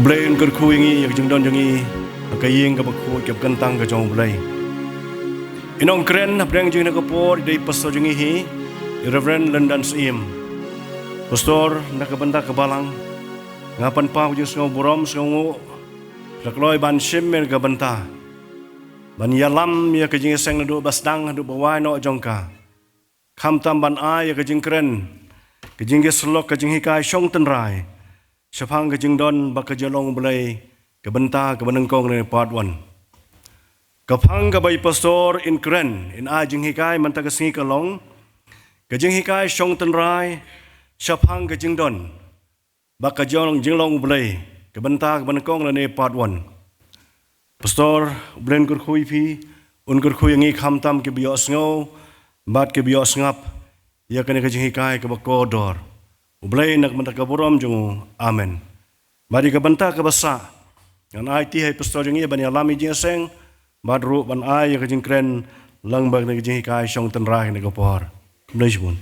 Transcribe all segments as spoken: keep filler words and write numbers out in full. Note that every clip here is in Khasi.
Blei un kyrkhu ïa ngi ïa ka jingdon jong ngi ha ka ïing kaba khuid kaba kyntang ka jong U Blei. Ngi ong kren hapdeng jong kane ka por ïa i pastor jong ngi hi, i Reverend Lyndan Syiem. Pastor, na ka bynta ka balang, nga pynpaw ka jingsngew burom sngewnguh, la kloi ban shim ïa ka bynta ban ïalam ïa ka jingïaseng naduh ba sdang haduh ba wai noh jong ka. Khamtam ban ai ïa ka jingkren, ka jingïasyllok, ka jinghikai shong tynrai shaphang ka jingdon bad ka jinglong U Blei, ka bynta kaba nyngkong ne part one. Ka phang kaba i pastor in kren, in ai jinghikai mynta ka sngi ka long ka jinghikai shong tynrai shaphang ka jingdon bad ka jong jinglong U Blei, ka bynta kaba nyngkong lane part one. Pastor, U Blei un kyrkhu ïa phi, un kyrkhu ïa ngi khamtam kiba ïohsngew bad kiba ïohsngap ïa kane ka jinghikai kaba kordor. U Blei na ka bynta ka burom jong u. Amen. Bad ïa ka bynta kaba sah, ngan aiti ha i pastor jong ngi ban ïalam ïa ka jingïaseng bad ruh ban ai ïa ka jingkren lang bad kane ka jinghikai shong tynrai kane ka por. Khublei shibun.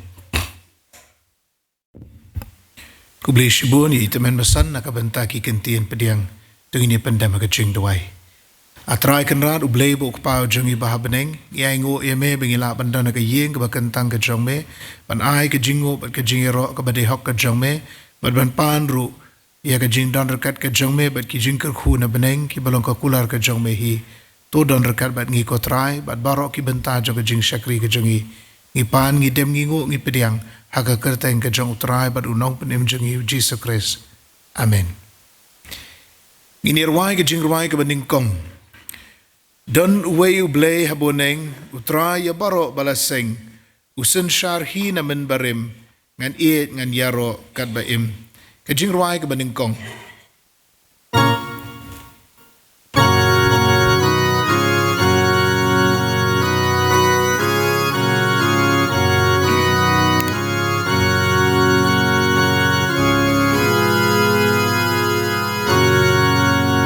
Khublei shibun ïa i tymmen basan na ka bynta ki kyntien pdiang. To ngin ïa pyndem ha ka jingduwai. A Trai Kynrad, U Blei uba u Kpa jong ngi ba ha bneng, ngi ainguh ïa me ba ngi lah ban don ha ka ïing kaba kyntang ka jong me, ban ai ka jingnguh bad ka jingïaroh kaba dei hok ka jong me, bad ban pan ruh ïa ka jingdon ryngkat ka jong me bad ki jingkyrkhu na bneng kiba long ka kular ka jong me hi. To don ryngkat bad ngi ko Trai, bad baroh ki bynta jong ka jingshakri ka jong ngi. Ngi pan, ngi dem, ngi nguh, ngi pdiang ha ka kyrteng ka jong U Trai bad U Nongpynim jong ngi U Jisu Khrist. Amen. Ngin ïa rwai ka jingrwai kaba nyngkong. Don uwei U Blei ha bneng, U Trai ïa baroh ba la seng, u synshar hi na mynbarim, ngan ïeit ngan ïaroh katba im. Ka jingrwai kaba nyngkong.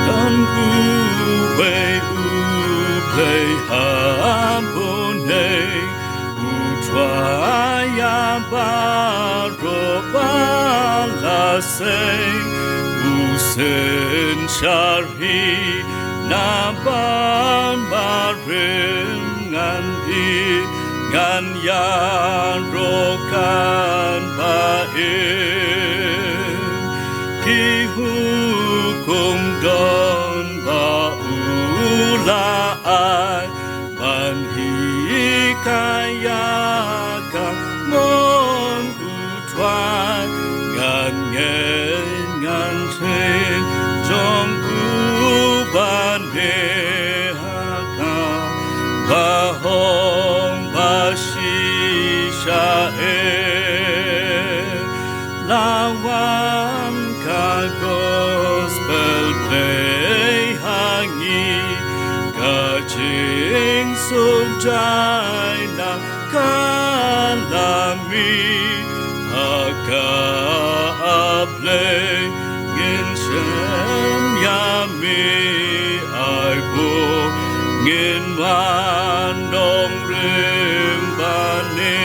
Don uwei U Blei ha bneng, U Trai ïa baroh ba la seng, u synshar hi na mynbarim, ngan ïeit ngan ïaroh katba im. Ki hukum don ba u la ai ban hikai ïa ka mon U Trai, ngan ngeit ngan trei jong u bad me ha kaba hok ba shisha eh. La wan ka gospel Blei ha ngi, ka jingsuk jai na ka la mih, ha ka, A Blei, ngin shem ïa me, ai buh ngin wan nongrim bad me.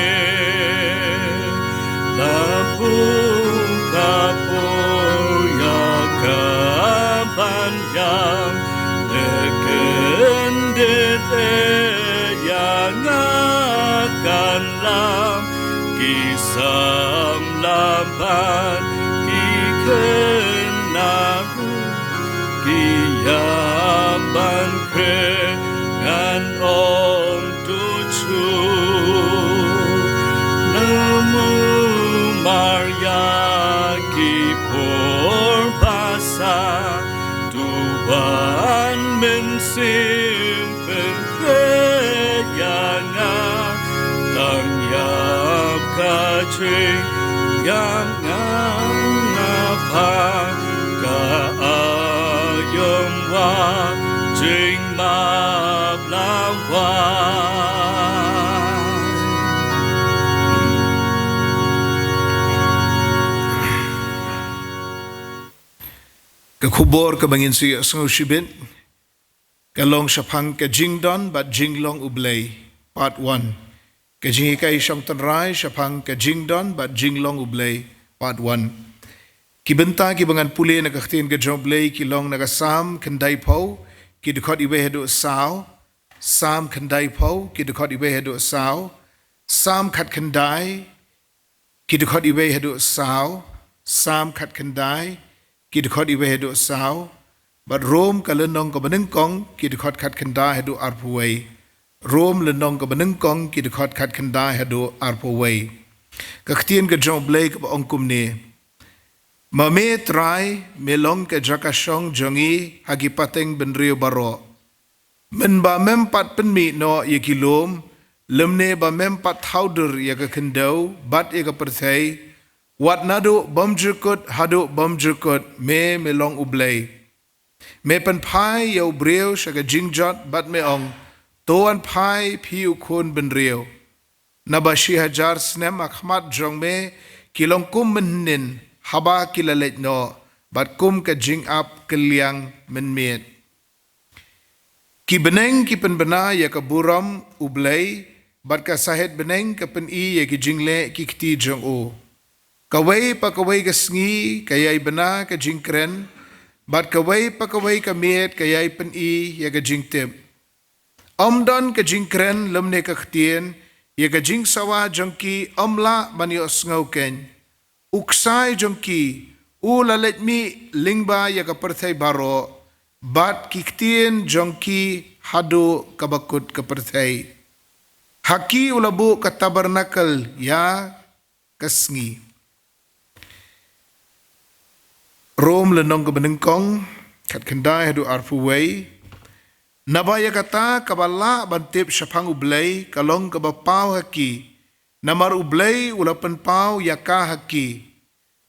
La pyrkhat ïa ka ban ïam, eh, kyndit eh ïa nga kan lam, ki samla bad ki khynnah ruh ki ïam ban kren, ngan ong to shu. Namar ïa ki por ba sah, to Wan Mynsiem pynkhreh ïa nga, tang ïap ka jingïap nga, nga phah ka aïom, wat jingmap la wan. Ka khubor kaba ngin sa ïohsngew shibit ka long shaphang ka jingdon bad jinglong U Blei, part one. Ka jinghikai shong tynrai shaphang ka jingdon bad jinglong U Blei, part one. Ki bynta kiba ngan pule na ka ktien ka jong U Blei ki long na ka Salm khyndai phew, ki dkhot iwei haduh saw. Salm khyndai phew, ki dkhot iwei haduh saw. Salm khatkhyndai, ki dkhot iwei haduh saw. Salm khatkhyndai, ki dkhot iwei haduh saw. Bad Rom ka lynnong kaba nyngkong, ki dkhot khatkhyndai haduh arphew wei. Rom lynnong kaba nyngkong, ki dkhot khatkhyndai haduh arphew wei. Ka ktien ka jong U Blei kaba ong kumne: Ma me Trai, me long ka jaka shong jong ngi ha ki pateng bynriew baroh. Mynba mem pat pynmih noh ïa ki lum, lymne ba mem pat thaw dur ïa ka khyndew bad ïa ka pyrthei, wat naduh bymjukut haduh bymjukut, me, me long U Blei. Me pynphai ïa u briew sha ka jingjot bad me ong: To wan phai, phi u khun bynriew. Naba shi hajar snem ha khmat jong me ki long kum mynhynnin haba ki la leit noh, bad kum ka jingap kylliang mynmiet. Ki bneng ki pynbna ïa ka burom U Blei, bad ka sahit bneng ka pyni ïa ki jingleh ki kti jong u. Kawei pa kawei ka sngi ka ïai bna ka jingkren, bad kawei pa kawei ka miet ka ïai pyni ïa ka jingtip. Ym don ka jingkren lymne ka ktien, ïa ka jingsawa jong ki ym lah ban ïohsngew keiñ. U ksai jong ki u la leit mih lyngba ïa ka pyrthei baroh, bad ki ktien jong ki haduh kaba kut ka pyrthei. Ha ki u la buh ka tabernakel ïa ka sngi. Rom lynnong kaba nyngkong, khatkhyndai haduh arphew wei. Naba ïa kata kaba lah ban tip shaphang U Blei ka long kaba paw ha ki, namar U Blei u la pynpaw ïa ka ha ki.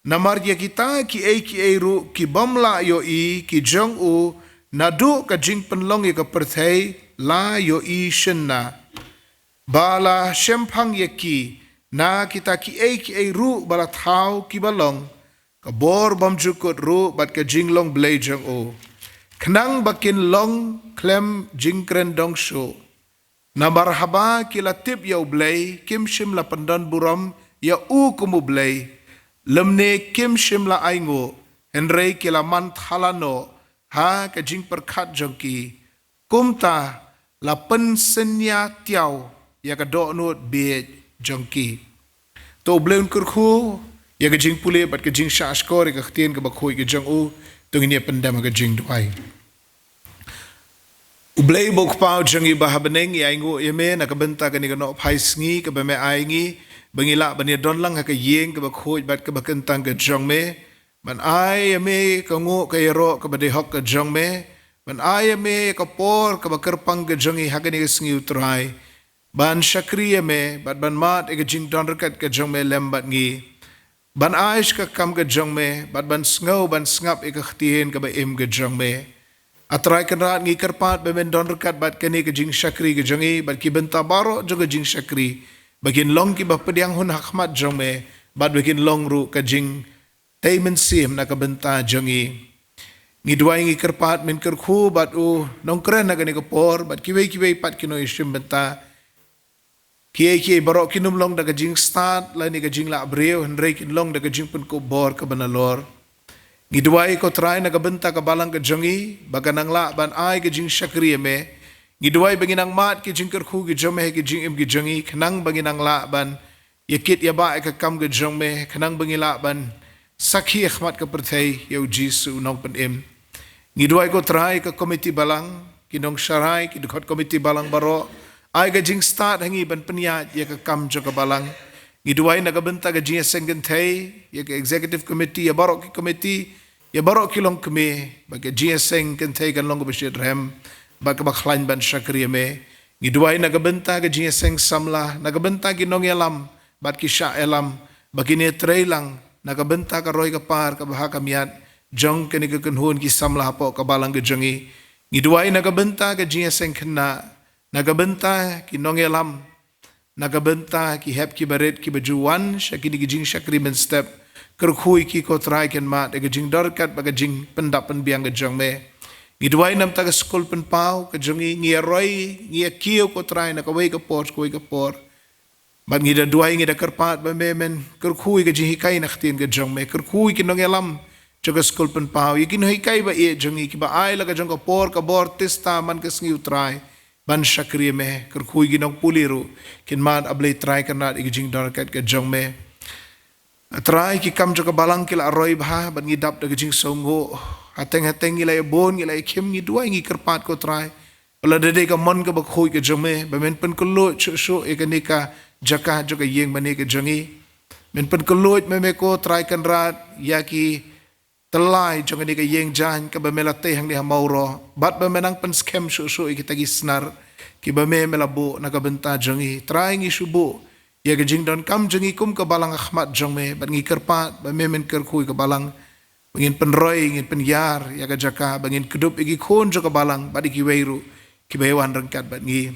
Namar ïa kita kiei kiei ruh ki bym lah ïohi ki jong u, naduh ka jingpynlong ïa ka pyrthei la ïohi shynna. Ba la shemphang ïa ki na kita kiei kiei ruh ba la thaw kiba long, ka bor bymjukut ruh bad ka jinglong Blei jong u, khnang ba kin long khlem jingkren dong shuh. Namar haba ki la tip ïa U Blei, kim shym la pyndon burom ïa u kum U Blei, lymne kim shym la ainguh, hynrei ki la man thala noh ha ka jingpyrkhat jong ki. Kumta la pynsynñia tiaw ïa ka dohnud bieit jong ki. To U Blei un kyrkhu ïa ka jingpule bad ka jingshahshkor ïa ka ktien kaba khuid ka jong u. To ngin ïa pyndem ha ka jingduwai. U Blei ba u Kpa jong ngi ba ha bneng, ngi ainguh ïa me na ka bynta kane ka nohphai sngi kaba me ai ngi, ba ngi lah ban ïa don lang ha ka ïing kaba khuid bad kaba kyntang ka jong me. Ban ai ïa me ka nguh ka ïaroh kaba dei hok ka jong me. Ban ai ïa me ka por kaba kyrpang ka jong ngi ha kane ka sngi, U Trai, ban shakri ïa me bad ban mad ïa ka jingdon ryngkat ka jong me lem bad ngi. Ban ai sha ka kam ka jong me bad ban sngew ban sngap ïa ka ktien kaba im ka jong me. A Trai Kynrad, ngi kyrpad ba men don ryngkat bad kane ka jingshakri ka jong ngi bad ki bynta baroh jong ka jingshakri, ba kin long kiba pdiang hun ha khmat jong me, bad ba kin long ruh ka jing tei mynsiem na ka bynta jong ngi. Ngi duwai, ngi kyrpad men kyrkhu bad u nongkren ha kane ka por bad kiwei kiwei pat ki nongïashim bynta. Kiei kiei baroh kin ym long da ka jingstad lane ka jinglah briew, hynrei kin long da ka jingpynkup bor kaba nalor. Ngi duwai, ko Trai, na ka bynta ka balang ka jong ngi, ba kan nang lah ban ai ka jingshakri ïa me. Ngi duwai ba ngin nang mad ki jingkyrkhu ki jong me ha ki jingim ki jong ngi, khnang ba ngin nang lah ban ïa kit ïa bah ïa ka kam ka jong me, khnang ba ngi lah ban sakhi ha khmat ka pyrthei ïa u Jisu u Nongpynim. Ngi duwai, ko Trai, ka komiti balang, ki nongsharai, ki dkhot komiti balang baroh, ai ka jingstad ha ngi ban pynïaid ïa ka kam jong ka balang. Ngi duwai na ka bynta ka jingïaseng kynthei, ïa ka executive committee, ïa baroh ki komiti, ïa baroh ki longkmie, ba ka jingïaseng kynthei kan long kaba shitrhem bad kaba khlaiñ ban shakri ïa me. Ngi duwai na ka bynta ka jingïaseng samla, na ka bynta ki nongïalam bad ki shah ïalam, ba kin ïatrei lang na ka bynta ka roi ka par kaba ha khmat jong kane ka kynhun ki samla hapoh ka balang ka jong ngi. Ngi duwai na ka bynta ka jingïaseng khynnah, na ka bynta ki nongïalam, na ka bynta ki hep ki barit kiba ju wan sha kine ki jingshakri mynstep. Kyrkhu ïa ki, ko Trai, kin mad ïa ka jingdon ryngkat bad ka jingpyndap pynbiang ka jong me. Ngi duwai namar ka skul pynpaw ka jong ngi, ngi ïaroi, ngi ïakiew, ko Trai, na kawei ka por sha kawei ka por. Bad ngi da duwai, ngi da kyrpad ba me men kyrkhu ïa ka jinghikai na ka ktien ka jong me, kyrkhu ïa ki nongïalam jong ka skul pynpaw, ïa ki nonghikai ba ïeit jong ngi kiba ai la ka jong ka por ka bor tista man ka sngi, U Trai, ban shakri ïa me. Kyrkhu ïa ki nongpule ruh, kin mad, A Blei Trai Kynrad, ïa ka jingdon ryngkat ka jong me. A Trai, ki kam jong ka balang ki la roi bha bad ngi dap da ka jingsngewnguh. Hateng hateng ngi la ïa bun, ngi la ïa khim, ngi duwai, ngi kyrpad, ko Trai, ba lada dei ka mon kaba khuid ka jong me, ba men pynkylluid shuh shuh ïa kane ka jaka jong ka ïing mane ka jong ngi. Men pynkylluid me, me ko Trai Kynrad, ïa ki tyllai jong kane ka ïing jaiñ kaba me la tei hangne ha Mawroh, bad ba me nang pynskhem shuh shuh ïa kita ki snar kiba me, me la buh na ka bynta jong ngi. Trai, ngi shu buh ïa ka jingdonkam jong ngi kum ka balang ha khmat jong me, bad ngi kyrpad ba me men kyrkhu ïa ka balang, ba ngin pynroi, ngin pynïar ïa ka jaka, ba ngin kdup ïa ki khun jong ka balang bad ïa kiwei ruh kiba ïa wan ryngkat bad ngi.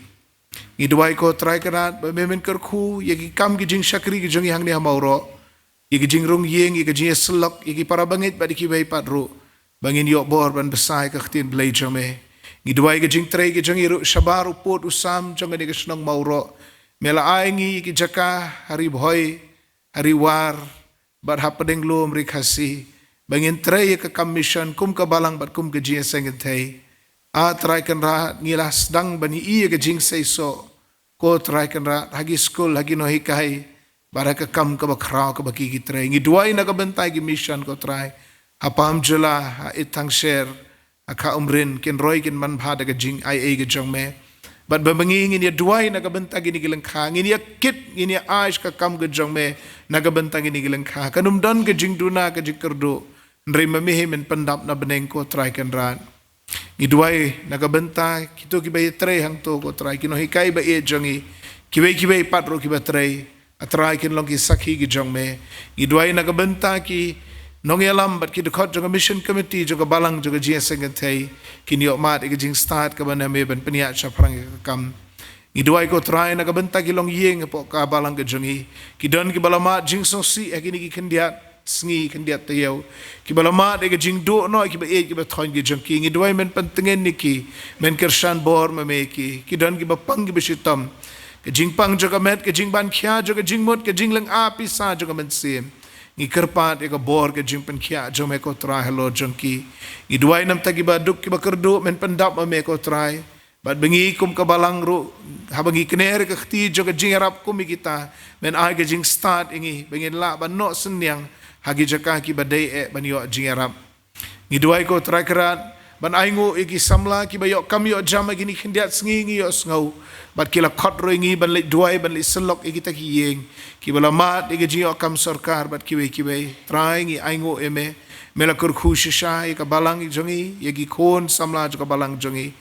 Ngi duwai, ko Trai Kynrad, ba me men kyrkhu ïa ki kam ki jingshakri ki jong ngi hangne ha Mawroh, ïa ki jingrung ïing, ïa ki jingïasyllok ïa ki para bangeit bad ïa kiwei pat ruh, ba ngin ïoh bor ban bsa ïa ka ktien Blei jong me. Ngi duwai ka jingtrei ka jong ngi ruh shabar u pud u sam jong kane ka shnong Mawroh. Me la ai ngi ïa ki jaka ha Ri Bhoi, ha Ri War, bad hapdeng lum Ri Khasi, ba ngin trei ïa ka kam mission kum ka balang bad kum ka jingïaseng kynthei. A Trai Kynrad, ngi la sdang ban ïohi ïa ka jingseisoh, ko Trai Kynrad, ha ki skul, ha ki nonghikai, bad ha ka kam kaba khraw kaba ki ki trei. Ngi duwai na ka bynta ki mission, ko Trai, ha Pamjula, ha Ithang Sher, ha Kha Umrin, kin roi kin manbha da ka jingai ei ka jong me. Bad ba ma ngi ngin ïa duwai na ka bynta kine ki lyngkha, ngin ïa kit, ngin ïa ai sha ka kam ka jong me na ka bynta kine ki lyngkha. Kan ym don ka jingduna, ka jingkyrduh, hynrei ma me hi men pyndap na bneng, ko Trai Kynrad. Ngi duwai na ka bynta kito kiba ïa trei hangto, ko Trai, ki nonghikai ba ïeit jong ngi, kiwei kiwei pat ruh kiba trei, A Trai, kin long ki sakhi ki jong me. Ngi duwai na ka bynta ki nongïalam bad ki dkhot jong ka mission committee jong ka balang jong ka jingïaseng kynthei, kin ïoh mad ïa ka jingstad kaba na me ban pynïaid shaphrang ïa ka kam. Ngi duwai, ko Trai, na ka bynta ki longïing hapoh ka balang ka jong ngi, ki don kiba la mad jingsngewsih ha kine ki khyndiat sngi khyndiat taïew, kiba la mad ïa ka jingduh noh ïa kiba ïeit kiba thoiñ ki jong ki. Ngi duwai men pyntngen ïa ki, men kyrshan bor ma me ïa ki. Ki don kiba pang kiba shitom, ka jingpang jong ka met, ka jingban khia jong ka jingmut, ka jinglynga pisa jong ka mynsiem. Ngi kyrpad ïa ka bor ka jingpynkhiah jong me, ko Trai, halor jong ki. Ngi duwai namta kiba duk kiba kyrduh men pyndap ma me, ko Trai. Bad ba ngi kum ka balang ruh, haba ngi kner ïa ka kti jong ka jingïarap kum ïa kita, men ai ka jingstad ïa ngi ba ngin lah ban noh synñiang ha ki jaka kiba dei eh ban ïoh jingïarap. Ngi duwai, ko Trai Kynrad, ban ainguh ïa ki samla kiba ïoh kam ïoh jam ha kine ki khyndiat sngi, ngi ïohsngew. Bad ki la khot ruh ïa ngi ban leit duwai, ban leit syllok ïa kita ki ïing kiba la mad ïa ka jingïoh kam sorkar bad kiwei kiwei. Trai, ngi ainguh ïa me. Me la kyrkhu shisha ïa ka balang jong ngi, ïa ki khun samla jong ka balang jong ngi.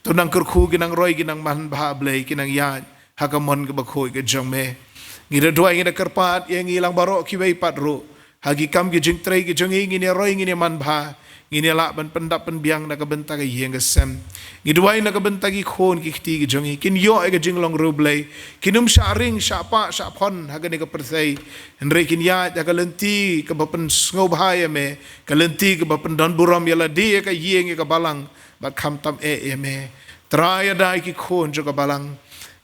To nang kyrkhu, ki nang roi, ki nang manbha, Blei, ki nang ïaid ha ka mon kaba khuid ka jong me. Ngi da duwai, ngi da kyrpad ïa ngi lang baroh kiwei pat ruh, ha ki kam ki jingtrei ki jong ngi, ngin ïa roi, ngin ïa manbha, ngin ïa lah ban pyndap pynbiang na ka bynta ka ïing ka sem. Ngi duwai na ka bynta ki khun ki kti ki jong ngi, kin ïoh ïa ka jinglong riewblei, kin ym shah ring, shah pah, shah phon ha kane ka pyrthei, hynrei kin ïaid ha ka lynti kaba pynsngewbha ïa me, ka lynti kaba pyndonburom ïa lade, ïa ka ïing, ïa ka balang, bad khamtam eh ïa me. Trai, ïada ïa ki khun jong ka balang.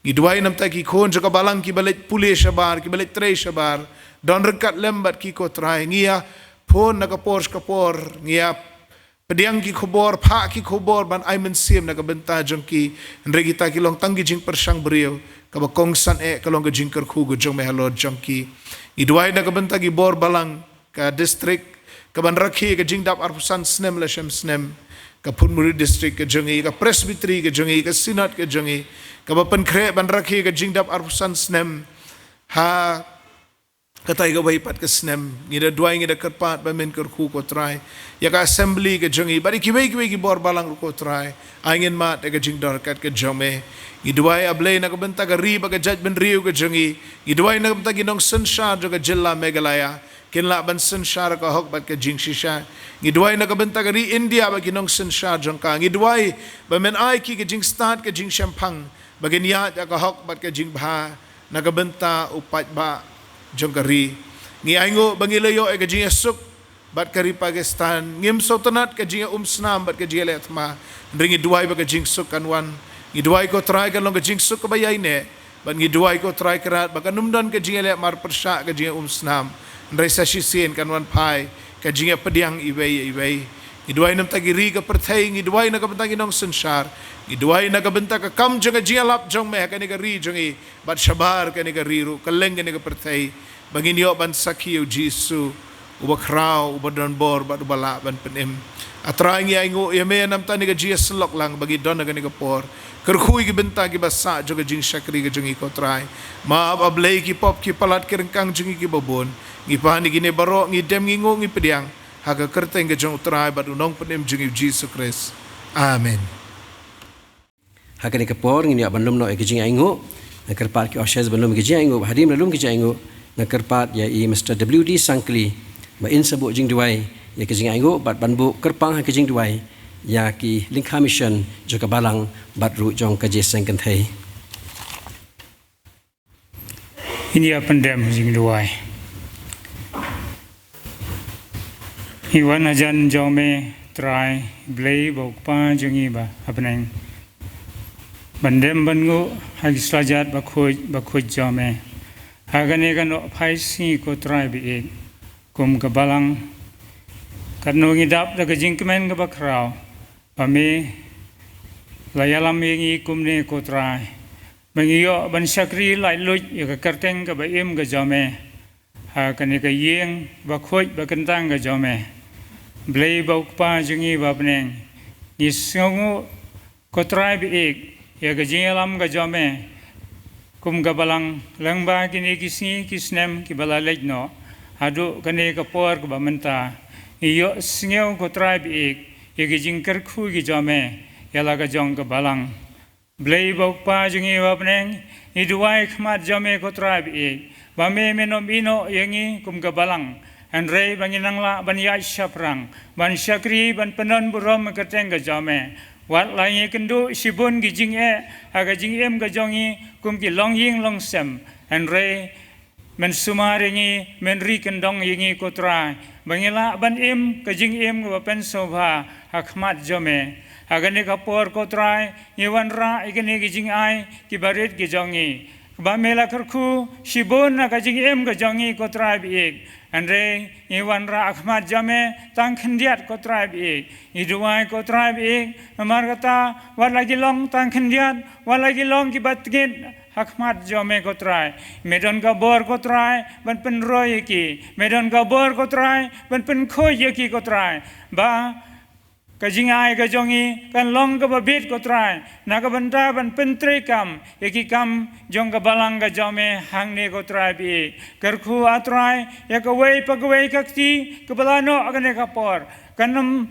Ngi duwai namta ki khun jong ka balang kiba leit pule shabar, kiba leit trei shabar. Don ryngkat lem bad ki, ko Trai. Ngi ïa phone na ka por sha ka por, ngi ïa pdiang ki khubor, phah ki khubor ban ai mynsiem na ka bynta jong ki. Hynrei kita ki long tang ki jingpyrshang briew, kaba kongsan eh ka long ka jingkyrkhu ka jong me halor jong ki. Ngi duwai na ka bynta ki bor balang ka district, kaban rakhe ka jingdap arphew san snem la shem snem, ka Phunmuri District ka jong ngi, ka Presbytery ka jong ngi, ka Synod ka jong ngi, kaba pynkhreh ban rakhe ka jingdap arphew san snem ha katai kawei pat ka snem. Ngi da duwai, ngi da kyrpad ba men kyrkhu, ko Trai, ïa ka assembly ka jong ngi, bad ïa kiwei kiwei ki bor balang ruh, ko Trai. Ai ngin mad ïa ka jingdon ryngkat ka jong me. Ngi duwai, A Blei, na ka bynta ka ri bad ka jaitbynriew ka jong ngi. Ngi duwai na ka bynta ki nongsynshar jong ka jylla Meghalaya, kin lah ban synshar ha ka hok bad ka jingshisha. Ngi duwai na ka bynta ka ri India bad ki nongsynshar jong ka. Ngi duwai ba men ai ki ka jingstad ka jingshemphang, ba kin ïaid ha ka hok bad ka jingbha na ka bynta u paidbah jong ka ri. Ngi ainguh ba ngi la ïoh ïa ka jingïasuk bad ka ri Pakistan. Ngim sngewtynnat ka jingïaumsnam bad ka jingïaleh thma, hynrei ngi duwai ba ka jingsuk kan wan. Ngi duwai, ko Trai, kan long ka jingsuk kaba ïaineh. Bad ngi duwai, ko Trai Kynrad, ba kan ym don ka jingïaleh marpyrshah, ka jingïaumsnam, hynrei sa shisien kan wan phai ka jingïapdiang iwei ïa iwei. Ngi duwai namar ki ri ka pyrthei, ngi duwai na ka bynta ki nongsynshar, ngi duwai na ka bynta ka kam jong ka jingïalap jong me ha kane ka ri jong ngi, bad shabar kane ka ri ruh, kylleng kane ka pyrthei, ba ngin ïoh ban sakhi ïa u Jisu, uba khraw, uba don bor, bad uba lah ban pynim. A Trai, ngi ainguh ïa me namar kane ka jingïasyllok lang ba ngi don ha kane ka por. Kyrkhu ïa ki bynta kiba sah jong ka jingshakri ka jong ngi, ko Trai. Map, A Blei, ki pop ki palat ki ryngkang jong ngi kiba bun. Ngi pan ïa kine baroh, ngi dem, ngi nguh, ngi pdiang ha ka kyrteng ka jong u Trai bad u Nongpynim jong ngi, u Jisu Khrist. Amen. Ha kane ka por ngin ïa ban lum noh ïa ka jingainguh. Nga kyrpad ki ushers ban lum ïa ka jingainguh, hadien ba la lum ka jingainguh, nga kyrpad ïa i Mister W D Sangkli ba in sa buh jingduwai ïa ka jingainguh, bad ban buh kyrpang ha ka jingduwai ïa ki lyngkha mission jong ka balang bad ruh jong ka jingïaseng kynthei. Ngin ïa pyndem jingduwai. Ngi wan hajan jong me Trai, Blei bad u Kpa jong ngi ba ha bneng, ban dem ban nguh ha ki slajat bakhuid bakhuid jong me ha kane ka nohphai sngi, ko Trai ba ïeit, kum ka balang. Katno ngi dap da ka jingkmen kaba khraw ba me la ïalam ïa ngi kumne, ko Trai, ba ngi ïoh ban shakri laitluid ïa ka kyrteng kaba im ka jong me ha kane ka ïing bakhuid bakyntang ka jong me. Blei bad u Kpa jong ngi ba ha bneng, ngi sngewnguh, ko Trai ba ïeit, ïa ka jingïalam ka jong me kum ka balang lyngba kine ki sngi ki snem kiba la leit noh haduh kane ka por kaba mynta. Ngi ïohsngew, ko Trai ba ïeit, ïa ka jingkyrkhu ka jong me ïa la ka jong ka balang. Blei bad u Kpa jong ngi ba ha bneng, ngi duwai ha khmat jong me, ko Trai ba ïeit, ba me men ym ïehnoh ïa ngi kum ka balang, hynrei ba ngin nang lah ban ïaid shaphrang, ban shakri, ban pyndonburom ïa ka kyrteng ka jong me. Wat la ngi kynduh shibun ki jingeh ha ka jingim ka jong ngi kum ki longïing longsem, hynrei men sumar ïa ngi, men ri kyndong ïa ngi, ko Trai, ba ngin lah ban im ka jingim kaba pynsngewbha ha khmat jong me. Ha kane ka por, ko Trai, ngi wanrah ïa kine ki jingai kiba rit ki jong ngi, ba me la kyrkhu shibun ha ka jingim ka jong ngi, ko Trai ba ïeit. Hynrei ngi wanrah ha khmat jong me tang khyndiat, ko Trai ba ïeit. Ngi duwai, ko Trai ba ïeit, namar kata wat la ki long tang khyndiat, wat la ki long kiba tngit ha khmat jong me, ko Trai, me don ka bor, ko Trai, ban pynroi ïa ki. Me don ka bor, ko Trai, ban pynkhuid ïa ki, ko Trai, ba ka jingai ka jong ngi kan long kaba bit, ko Trai, na ka bynta ban pyntreikam ïa ki kam jong ka balang ka jong me hangne, ko Trai ba ïeit. Kyrkhu, A Trai, ïa kawei pa kawei ka kti kaba la noh ha kane ka por, kan ym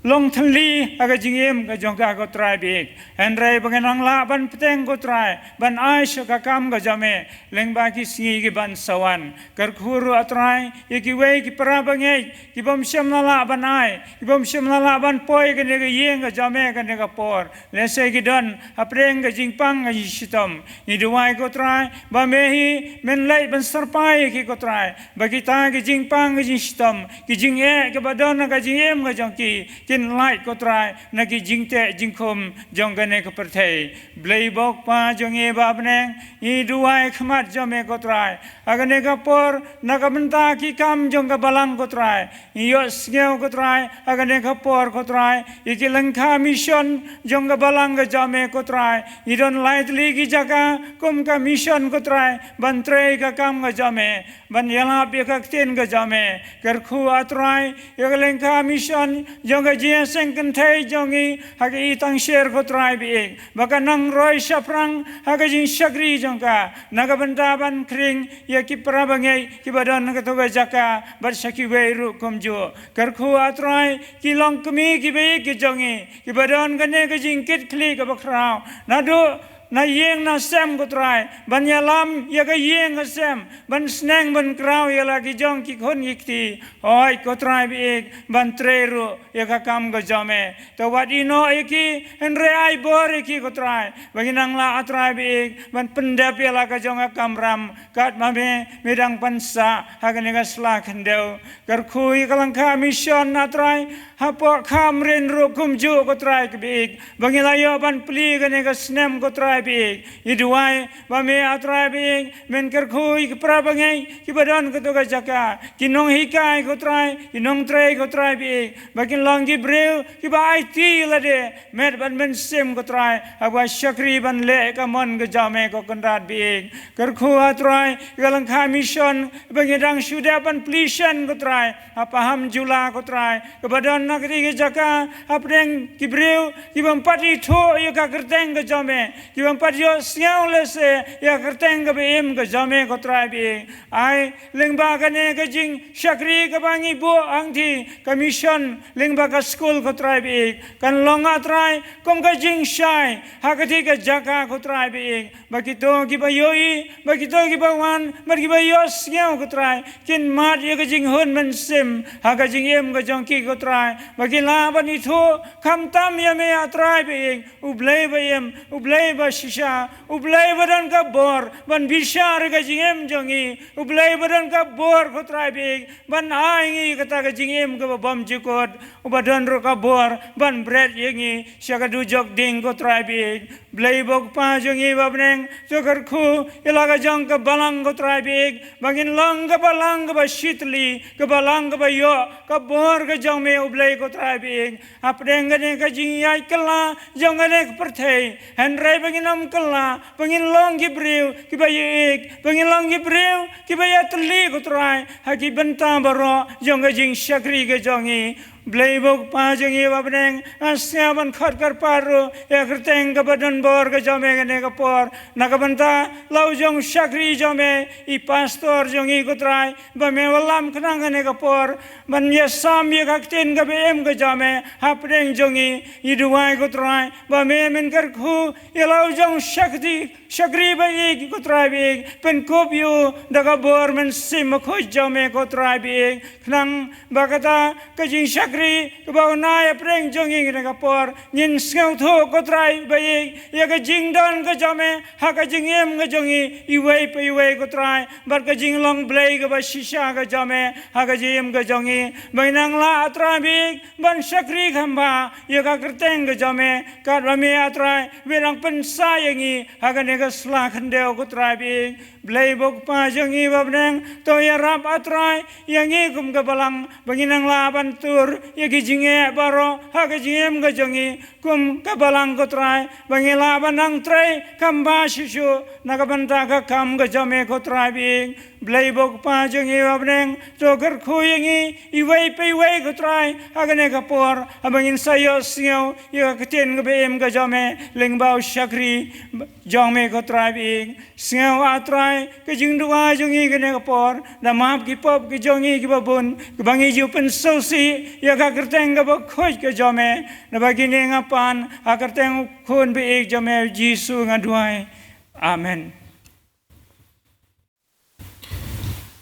long thylli ha ka jingim ka jong ka, ko Trai ba ïeit, hynrei ba kan nang lah ban bteng, ko Trai, ban ai sha ka kam ka jong me lyngba ki sngi kiban sa wan. Kyrkhu ruh, A Trai, ïa kiwei ki para bangeit kibym shym la lah ban ai, kibym shym la lah ban poi ha kane ka ïing ka jong me ha kane ka por, lehse ki don hapdeng ka jingpang ka jingshitom. Ngi duwai, ko Trai, ba me hi men leit ban syrpai ïa ki, ko Trai, ba kita ki jingpang ki jingshitom, ki jingeh kiba don ha ka jingim ka jong ki, kin lait, ko Trai, na ki jingteh jingkhum jong kane ka pyrthei. Blei bad u Kpa jong ngi ba ha bneng, ngi duwai ha khmat jong me, ko Trai, ha kane ka por, na ka bynta ki kam jong ka balang, ko Trai. Ngi ïohsngew, ko Trai, ha kane ka por, ko Trai, ïa ki lyngkha mission jong ka balang ka jong me, ko Trai. Ngi don lai tylli ki jaka kum ka mission, ko Trai, ban trei ka kam ka jong me, ban ïalap ïa ka ktien ka jong me. Kyrkhu, A Trai, ïa ka lyngkha mission jong ka jingïaseng kynthei jong ngi ha ka Ïeid Tangsher, ko Trai ba ïeit, ba kan nang roi shaphrang ha ka jingshakri jong ka, na ka bynta ban khring ïa ki para bangeit kiba don ha kato ka jaka bad sha kiwei ruh kumjuh. Kyrkhu, A Trai, ki longkmie kiba ïeit ki jong ngi kiba don kane ka jingkitkhlieh kaba khraw, naduh na ïing na sem, ko Trai, ban ïalam ïa ka ïing ka sem, ban sneng ban kraw ïa la ki jong ki khun ki kti. Hooid, ko Trai ba ïeit, ban trei ruh ïa ka kam ka jong me. To wat ïehnoh ïa ki, hynrei ai bor ïa ki, ko Trai, ba kin nang lah, A Trai ba ïeit, ban pyndep ïa la ka jong ka kamram katba me, me dang pynsah ha kane ka sla khyndew. Kyrkhu ïa ka lyngkha mission, A Trai, hapoh Kham Rin ruh kumjuh, ko Trai ba ïeit, ba ngi la ïoh ban plie kane ka snem, ko Trai Baieit. Ngi duwai ba me A Trai Baieit men kyrkhu ïa ki para bangeit kiba don kato ka jaka, ki nonghikai ko Trai, ki nongtrei ko Trai Baieit, ba kin long ki briew kiba aiti lade met bad mynsiem ko Trai, haba shakri ban leh ka mon ka jong me ko Kynrad Baieit. Kyrkhu A Trai ïa ka lyngkha mission ba ngi dang shu dep ban plie shen ko Trai, ha Paham Jula ko Trai, kaba don na kata ka jaka, hapdeng ki briew kibym pat ithuh ïa ka kyrteng ka jong me, kibym pat ïohsngew lehse ïa ka kyrteng kaba im ka jong me ko Trai Baieit. Ai lyngba kane ka jingshakri kaba ngi buh hangtei, ka mission lyngba ka skul ko Trai Baieit, kan long A Trai kum ka jingshai ha kata ka jaka ko Trai Baieit, ba kito kiba ïohi, ba kito kiba wan, ba kiba ïohsngew ko Trai, kin mad ïa ka jinghun mynsiem ha ka jingim ka jong ki ko Trai, ba ki lah ban ithuh khamtam ïa me A Trai Baieit, U Blei ba im, U Blei ba shisha, U Blei ba don ka bor ban bishar ïa ka jingim jong ngi, U Blei ba don ka bor ko Trai Baieit ban ai ngi kata ka jingim kaba bymjukut, uba don ruh ka bor ban bret ïa ngi sha ka dujok ding ko Trai Baieit. Blei bad Kpa jong ngi ba ha bneng, to kyrkhu ïa la ka jong ka balang ko Trai Baieit, ba ngin long ka balang kaba shitylli, ka balang kaba ïoh ka bor ka jong me U Blei ko Trai Baieit. Hapdeng kane ka jingïaid kylla jong kane ka pyrthei, hynrei ba ngin ym kylla, ba ngin long ki briew kiba ïeit, ba ngin long ki briew kiba ïatylli ko Trai ha ki bynta baroh jong ka jingshakri ka jong ngi. Blei bad Kpa jong ngi ba ha bneng, nga sngew ban khot kyrpad ruh ïa ka kyrteng kaba don bor ka jong me kane ka por, na ka bynta la u jong shakri jong me, i pastor jong ngi ko Trai, ba me wallam khnang kane ka por ban ïasam ïa ka ktien kaba im ka jong me hapdeng jong ngi. Ngi duwai ko Trai ba me men kyrkhu ïa la u jong shakri, shakri baieit ko Trai Baieit, pynkup ïa u da ka bor Mynsiem Bakhuid jong me ko Trai Baieit, khnang ba kata ka jingshakri kaba un ai hapdeng jong ngi kane ka por, ngin sngewthuh ko Trai Baieit ïa ka jingdon ka jong me ha ka jingim ka jong ngi iwei pa iwei ko Trai, bad ka jinglong Blei kaba shisha ka jong me ha ka jingim ka jong ngi, ba ngin nang lah A Trai Baieit ban shakri kham bha ïa ka kyrteng ka jong me, katba me A Trai me dang pynsa ïa ngi ha kane ka sla khyndew ko Trai Baieit. Blei bad Kpa jong ngi ba ha bneng, to ïarap A Trai ïa ngi kum ka balang ba ngin nang lah ban tur ïa ki jingeh baroh ha ka jingim ka jong ngi kum ka balang ko Trai, ba ngin lah ban nang trei kham bha shuh shuh na ka bynta ka kam ka jong me ko Trai Baieit. Blei bad Kpa jong ngi ba ha bneng, to kyrkhu ïa ngi iwei pa iwei ko Trai ha kane ka por, haba ngin sa ïohsngew ïa ka ktien kaba im ka jong me lyngba u shakri jong me ko Trai Baieit. Sngew A Trai ka jingduwai jong ngi kane ka por, da map ki pop ki jong ngi kiba bun, kaba ngi ju pynsngewsih ïa ka kyrteng kaba khuid ka jong me. Naba kine nga pan ha ka kyrteng u Khun baieit jong me Jisu nga duwai. Amen.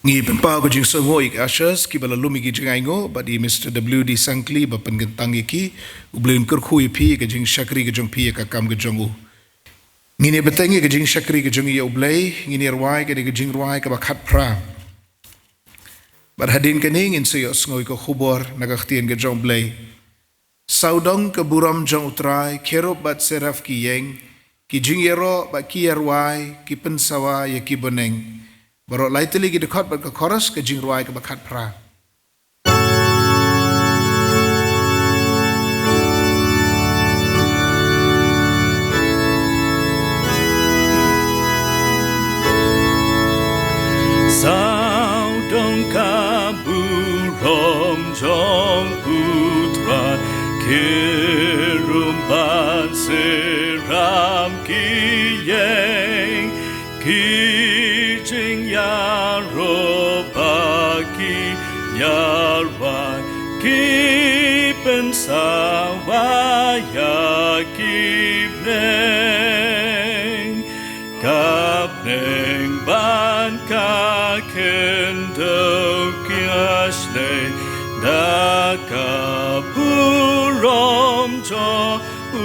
Ngi pynpaw ka jingsngewnguh ïa ki ushers kiba la lum ïa ki jingainguh, bad ïa Mister W D Sangkli ba pynkyntang ïa ki. U Blei un kyrkhu ïa phi ïa ka jingshakri ka jong phi ïa ka kam ka jong u. Ngin ïa bteng ïa ka jingshakri ka jong ngi ïa u Blei, ngin ïa rwai kane ka jingrwai kaba khatphra. Bad hadien kane ngin sa ïohsngew ïa ka khubor na ka ktien ka jong u Blei. Sawdong ka burom jong u Trai, kherub bad seraph ki ïeng, ki jingïaroh bad ki ïarwai ki pynsawa ïa ki bneng. Baroh lai tylli ki dkhot bad ka chorus, ka jingrwai kaba khatphra. Sawdong ka burom jong u Trai, kherub bad seraph ki ïeng, ki jingïaroh bad ki ïarwai ki pynsawa ïa ki bneng. Ka bneng bad ka khyndew ki la shlei da ka burom jong u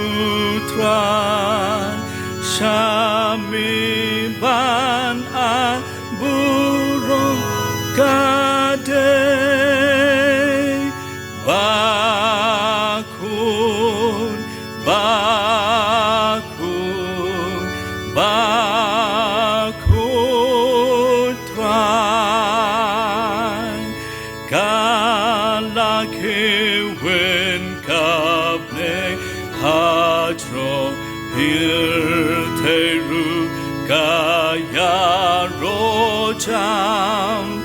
Trai. Sha me ban ai burom ka dei. Bakhun, bakhun, Tam,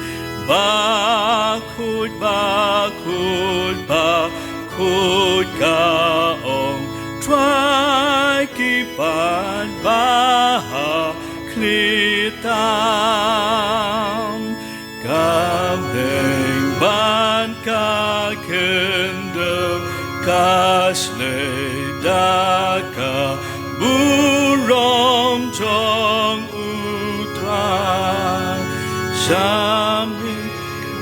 bakhuid, bakhuid, bakhuid ka ong Trai, ki pan ba ha khlieh tam. Ka bneng bad ka khyndew ka shlei da ka burom jong U Trai. Shami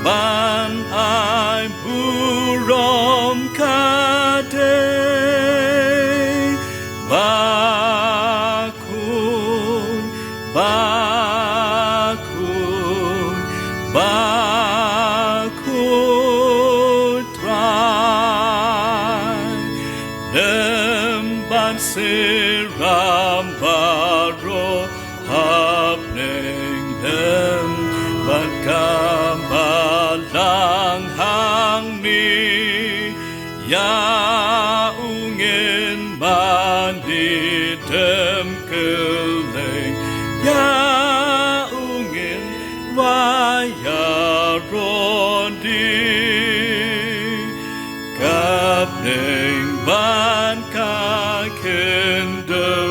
ban ai burom ka dei bakhuid, bakhuid, bakhuid Trai. Lem bad syriem baroh hapdeng lem bad ka balang hangne. Ïa u ngin mane dem kylleng, ïa u ngin wai ïaroh dih. Ka bneng bad ka khyndew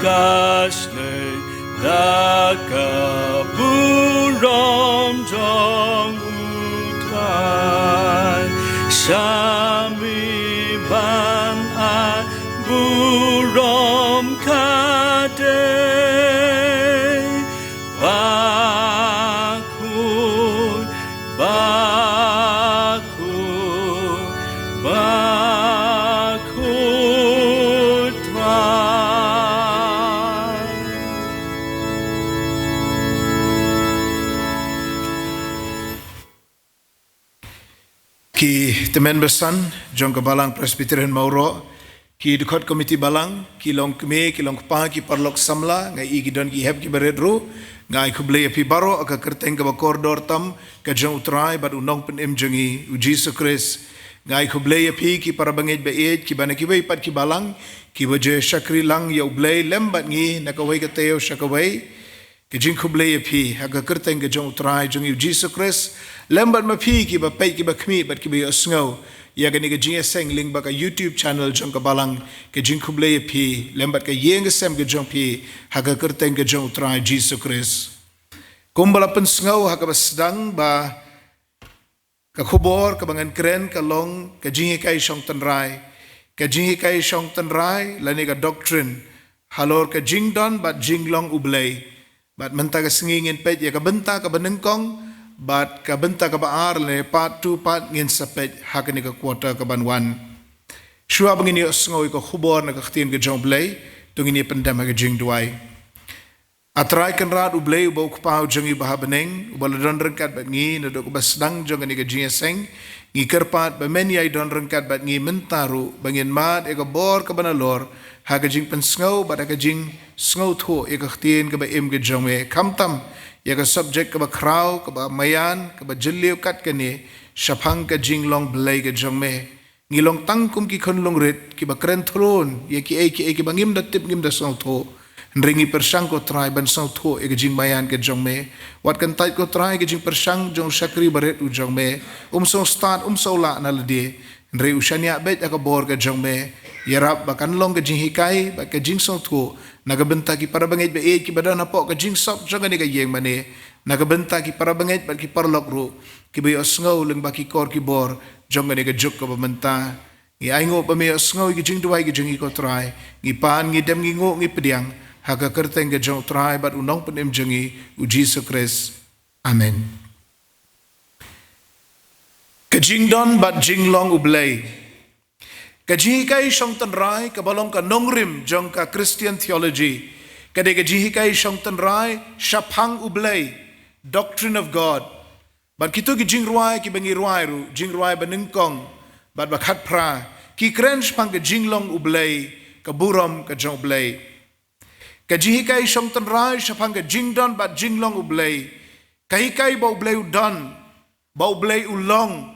ka shlei da ka burom jong U Trai. Shami ban ai burom ka dei bakhuid, bakhuid, bakhuid Trai. Ki tymmen basan jong ka Balang Presbyterian Mawroh, ki dkhot komiti balang, ki long kmie, ki long kpa, ki paralok samla, nga i ki don ki hep ki barit ruh, nga ai khublei ïa phi baroh ha ka kyrteng kaba kordor tam ka jong U Trai bad U Nongpynim jong ngi U Jisu Khrist. Nga ai khublei ïa phi ki para bangeit ba ïeit, kiba na kiwei pat ki balang, kiba ju shakri lang ïa U Blei lem bad ngi na kawei ka taïew sha kawei. Ka jingkhublei ïa phi ha ka kyrteng ka jong U Trai jong ngi U Jisu Khrist, lem bad ma phi kiba peit, kiba khmih bad kiba ïohsngew ïa kane ka jingïaseng lyngba ka YouTube channel jong ka balang. Ka jingkhublei ïa phi lem bad ka ïing ka sem ka jong phi ha ka kyrteng ka jong U Trai Jisu Khrist. Kumba la pynsngew ha kaba sdang ba ka khubor kaba ngan kren ka long ka jinghikai shong tynrai. Ka jinghikai shong tynrai lane ka doctrine halor ka jingdon bad jinglong U Blei. Bad mynta ka sngi ngin peit ïa ka bynta kaba nyngkong bad ka bynta kaba ar lane part two, part ngin sa peit ha kane ka quarter kaban wan. Shuwa ba ngin ïohsngew ïa ka khubor na ka ktien ka jong U Blei, to ngin ïa pyndem ha ka jingduwai. A Trai Kynrad U Blei uba U Kpa u jong ngi uba ha bneng, uba la don ryngkat bad ngi naduh kaba sdang jong kane ka jingïaseng, ngi kyrpad ba men ïai don ryngkat bad ngi mynta ruh, ba ngin mad ïa ka bor kaba nalor ha ka jingpynsngew bad ha ka jingsngewthuh ïa ka ktien kaba im ka jong me, khamtam ïa ka subject kaba khraw, kaba maïan, kaba jylliew kat kane shaphang ka jinglong Blei ka jong me. Ngi long tang kum ki khun lungrit kiba kren thrun ïa kiei kiei kiba ngim da tip, ngim da sngewthuh. Hynrei ngi pyrshang ko Trai ban sngewthuh ïa ka jingmaïan ka jong me. Wat kyntait ko Trai ka jingpyrshang jong u shakri barit u jong me. Um sngewstad, um sngewlah na lade. Hynrei u shaniah beit ha ka bor ka jong me. Ïarap ba kan long ka jinghikai bad ka jingsngewthuh na ka bynta ki para bangeit ba ïeit kiba don hapoh ka jingsop jong kane ka ïing mane. Na ka bynta ki para bangeit bad ki paralok ruh kiba ïohsngew lyngba ki kor ki bor jong kane ka juk kaba mynta. Ngi ainguh ba me ïohsngew ïa ki jingduwai ki jong ngi ko Trai. Ngi pan, ngi dem, ngi nguh, ngi pdiang ha ka kyrteng ka jong u Trai bad u Nongpynim jong ngi u Jisu Khrist. Amen. Ka jingdon bad jinglong U Blei. Ka jinghikai shong tynrai kaba long ka nongrim jong ka Christian theology ka dei ka jinghikai shong tynrai shaphang U Blei, doctrine of God. Bad kito ki jingrwai kiba ngi rwai ruh, jingrwai ba nyngkong bad ba khatphra, ki kren shaphang ka jinglong U Blei, ka burom ka jong U Blei. Ka jinghikai shong tynrai shaphang ka jingdon bad jinglong U Blei ka hikai ba U Blei u don, ba U Blei u long,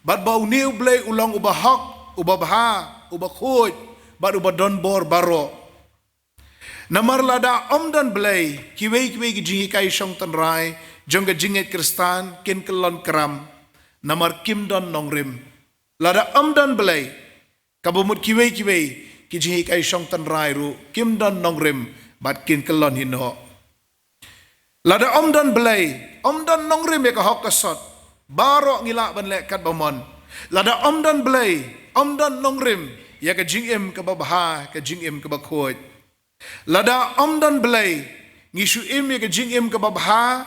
bad ba une U Blei u long uba hok, uba bha, uba khuid bad uba don bor baroh. Namar lada ym don Blei, kiwei kiwei ki jinghikai shong tynrai jong ka jingngeit Khristan kin kyllon kram, namar kim don nongrim. Lada ym don Blei, kaba mut kiwei kiwei ki jinghikai shong tynrai ruh kim don nongrim bad kin kyllon hi noh. Lada ym don Blei, ym don nongrim ïa ka hok ka sot, baroh ngi lah ban leh katba mon. Lada ym don Blei, ym don nongrim ïa ka jingim kaba bha, ka jingim kaba khuid. Lada ym don Blei, ngi shu im ïa ka jingim kaba bha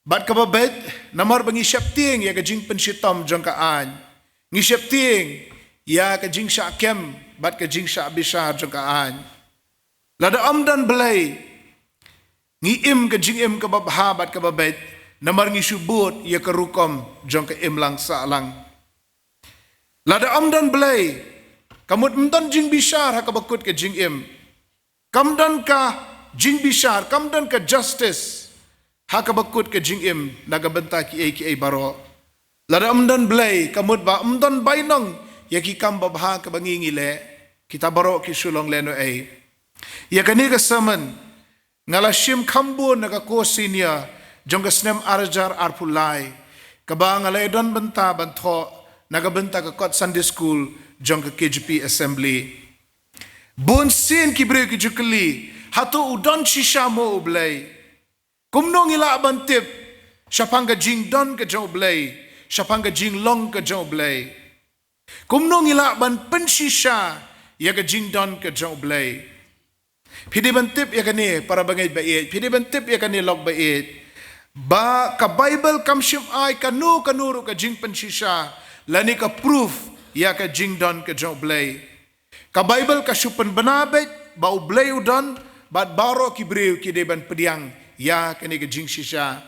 bad kaba beit, namar ba ngi sheptieng ïa ka jingpynshitom jong ka aiñ. Ngi sheptieng ïa ka jingshah kem bad ka jingshah bishar jong ka aiñ. Lada ym don Blei, ngi im ka jingim kaba bha bad kaba beit, namar ngi shu bud ïa ka rukom jong ka imlang sahlang. Lada ym don Blei, ka mut ym don jingbishar ha kaba kut ka jingim. Kam don ka jingbishar, kam don ka justice ha kaba kut ka jingim na ka bynta kiei kiei baroh. Lada ym don Blei, ka mut ba ym don bainong ïa ki kam babha kaba ngi ngi leh. Kita baroh ki shu long lehnohei. Ïa kane ka sermon nga la shim kham bun na ka course senior jong ka snem ar hajar arphew lai, kaba nga la ïadon bynta ban thoh na ka bynta ka kot Sunday School jong ka K J P Assembly. Bun sien ki briew ki ju kylli, hato u don shisha mo U Blei? Kumno ngi lah ban tip shaphang ka jingdon ka jong U Blei, shaphang ka jinglong ka jong U Blei? Kumno ngi lah ban pynshisha ïa ka jingdon ka jong U Blei? Phi dei ban tip ïa kane, para bangeit ba ïeit, phi dei ban tip ïa kane, lok ba ïeit, ba ka Baibl kam shym ai kano kano ruh ka jingpynshisha lane ka proof ïa ka jingdon ka jong U Blei. Ka Baibl ka shu pynbna beit ba U Blei u don, bad baroh ki briew ki dei ban pdiang ïa kane ka jingshisha.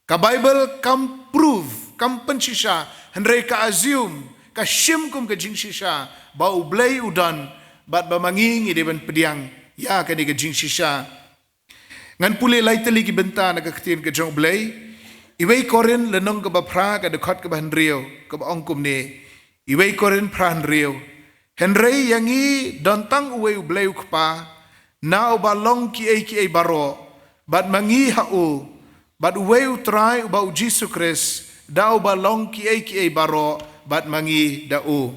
Ka Baibl kam prove, kam pynshisha, hynrei ka assume, ka shim kum ka jingshisha ba U Blei u don, bad ba ma ngi ngi dei ban pdiang ïa kane ka jingshisha. Ngan pule lai tylli ki bynta na ka ktien ka jong U Blei. Iwei Korinth lynnong kaba phra, ka dkhot kaba hynriew, kaba ong kumne. Iwei Korinth phra hynriew. Hynrei ïa ngi don tang uwei U Blei U Kpa, na uba long kiei kiei baroh, bad ma ngi ha u, bad uwei U Trai uba U Jisu Khrist, da uba long kiei kiei baroh, bad ma ngi da u.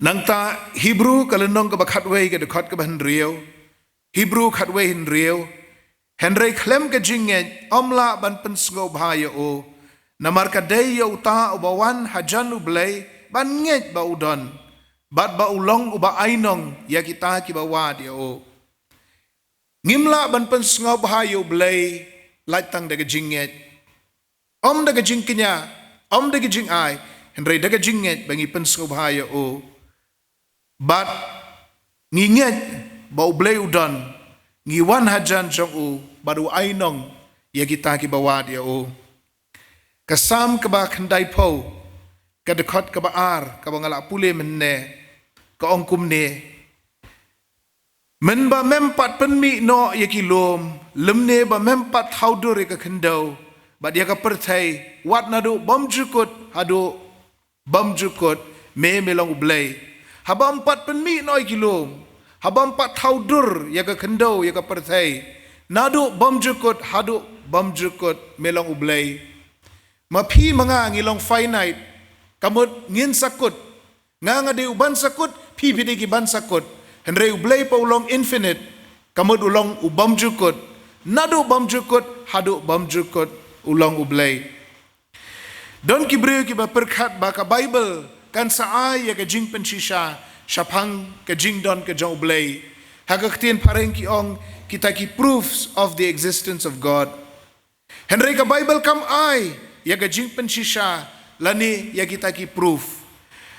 Nangta Hebru ka lynnong kaba khatwei, ka dkhot kaba hynriew. Hebru khatwei hynriew. Hynrei khlem ka jingngeit ym lah ban pynsngewbha ïa u. Namar ka dei ïa uta uba wan hajan U Blei ban ngeit ba u don, bad ba u long uba ainong ïa kita kiba wad ïa u. Ngim lah ban pynsngewbha ïa U Blei lait tang da ka jingngeit. Ym da ka jingkñia, ym da ka jingai, hynrei da ka jingngeit ba ngi pynsngewbha ïa u. Bad ngi ngeit ba U Blei u don, ngi wan hajan jong u, bad u ainong ïa kita kiba wad ïa u. Ka Salm kaba khyndaiphew, ka dkhot kaba ar, kaba nga la pule mynne, ka ong kumne. Mynba mem pat pynmih noh ïa ki lum, lymne ba mem pat thaw dur ïa ka khyndew bad ïa ka pyrthei, wat naduh bymjukut haduh bymjukut, me, me long U Blei. Haba ym pat pynmih noh ïa ki lum, haba ym pat thaw dur ïa ka khyndew ïa ka pyrthei, naduh bymjukut haduh bymjukut, me long U Blei. Ma phi ma nga ngi long finite, ka mut ngin sa kut. Nga nga dei u ban sa kut, phi phi dei ki ban sa kut. Hynrei U Blei pat u long infinite, ka mut u long u bymjukut. Naduh bymjukut haduh bymjukut u long U Blei. Don ki briew kiba pyrkhat ba ka Baibl kan sa ai ïa ka jingpynshisha shaphang ka jingdon ka jong U Blei. Ha ka ktien phareng ki ong kita ki proofs of the existence of God. Hynrei ka Baibl kam ai ïa ka jingpynshisha lane ïa kita ki proof.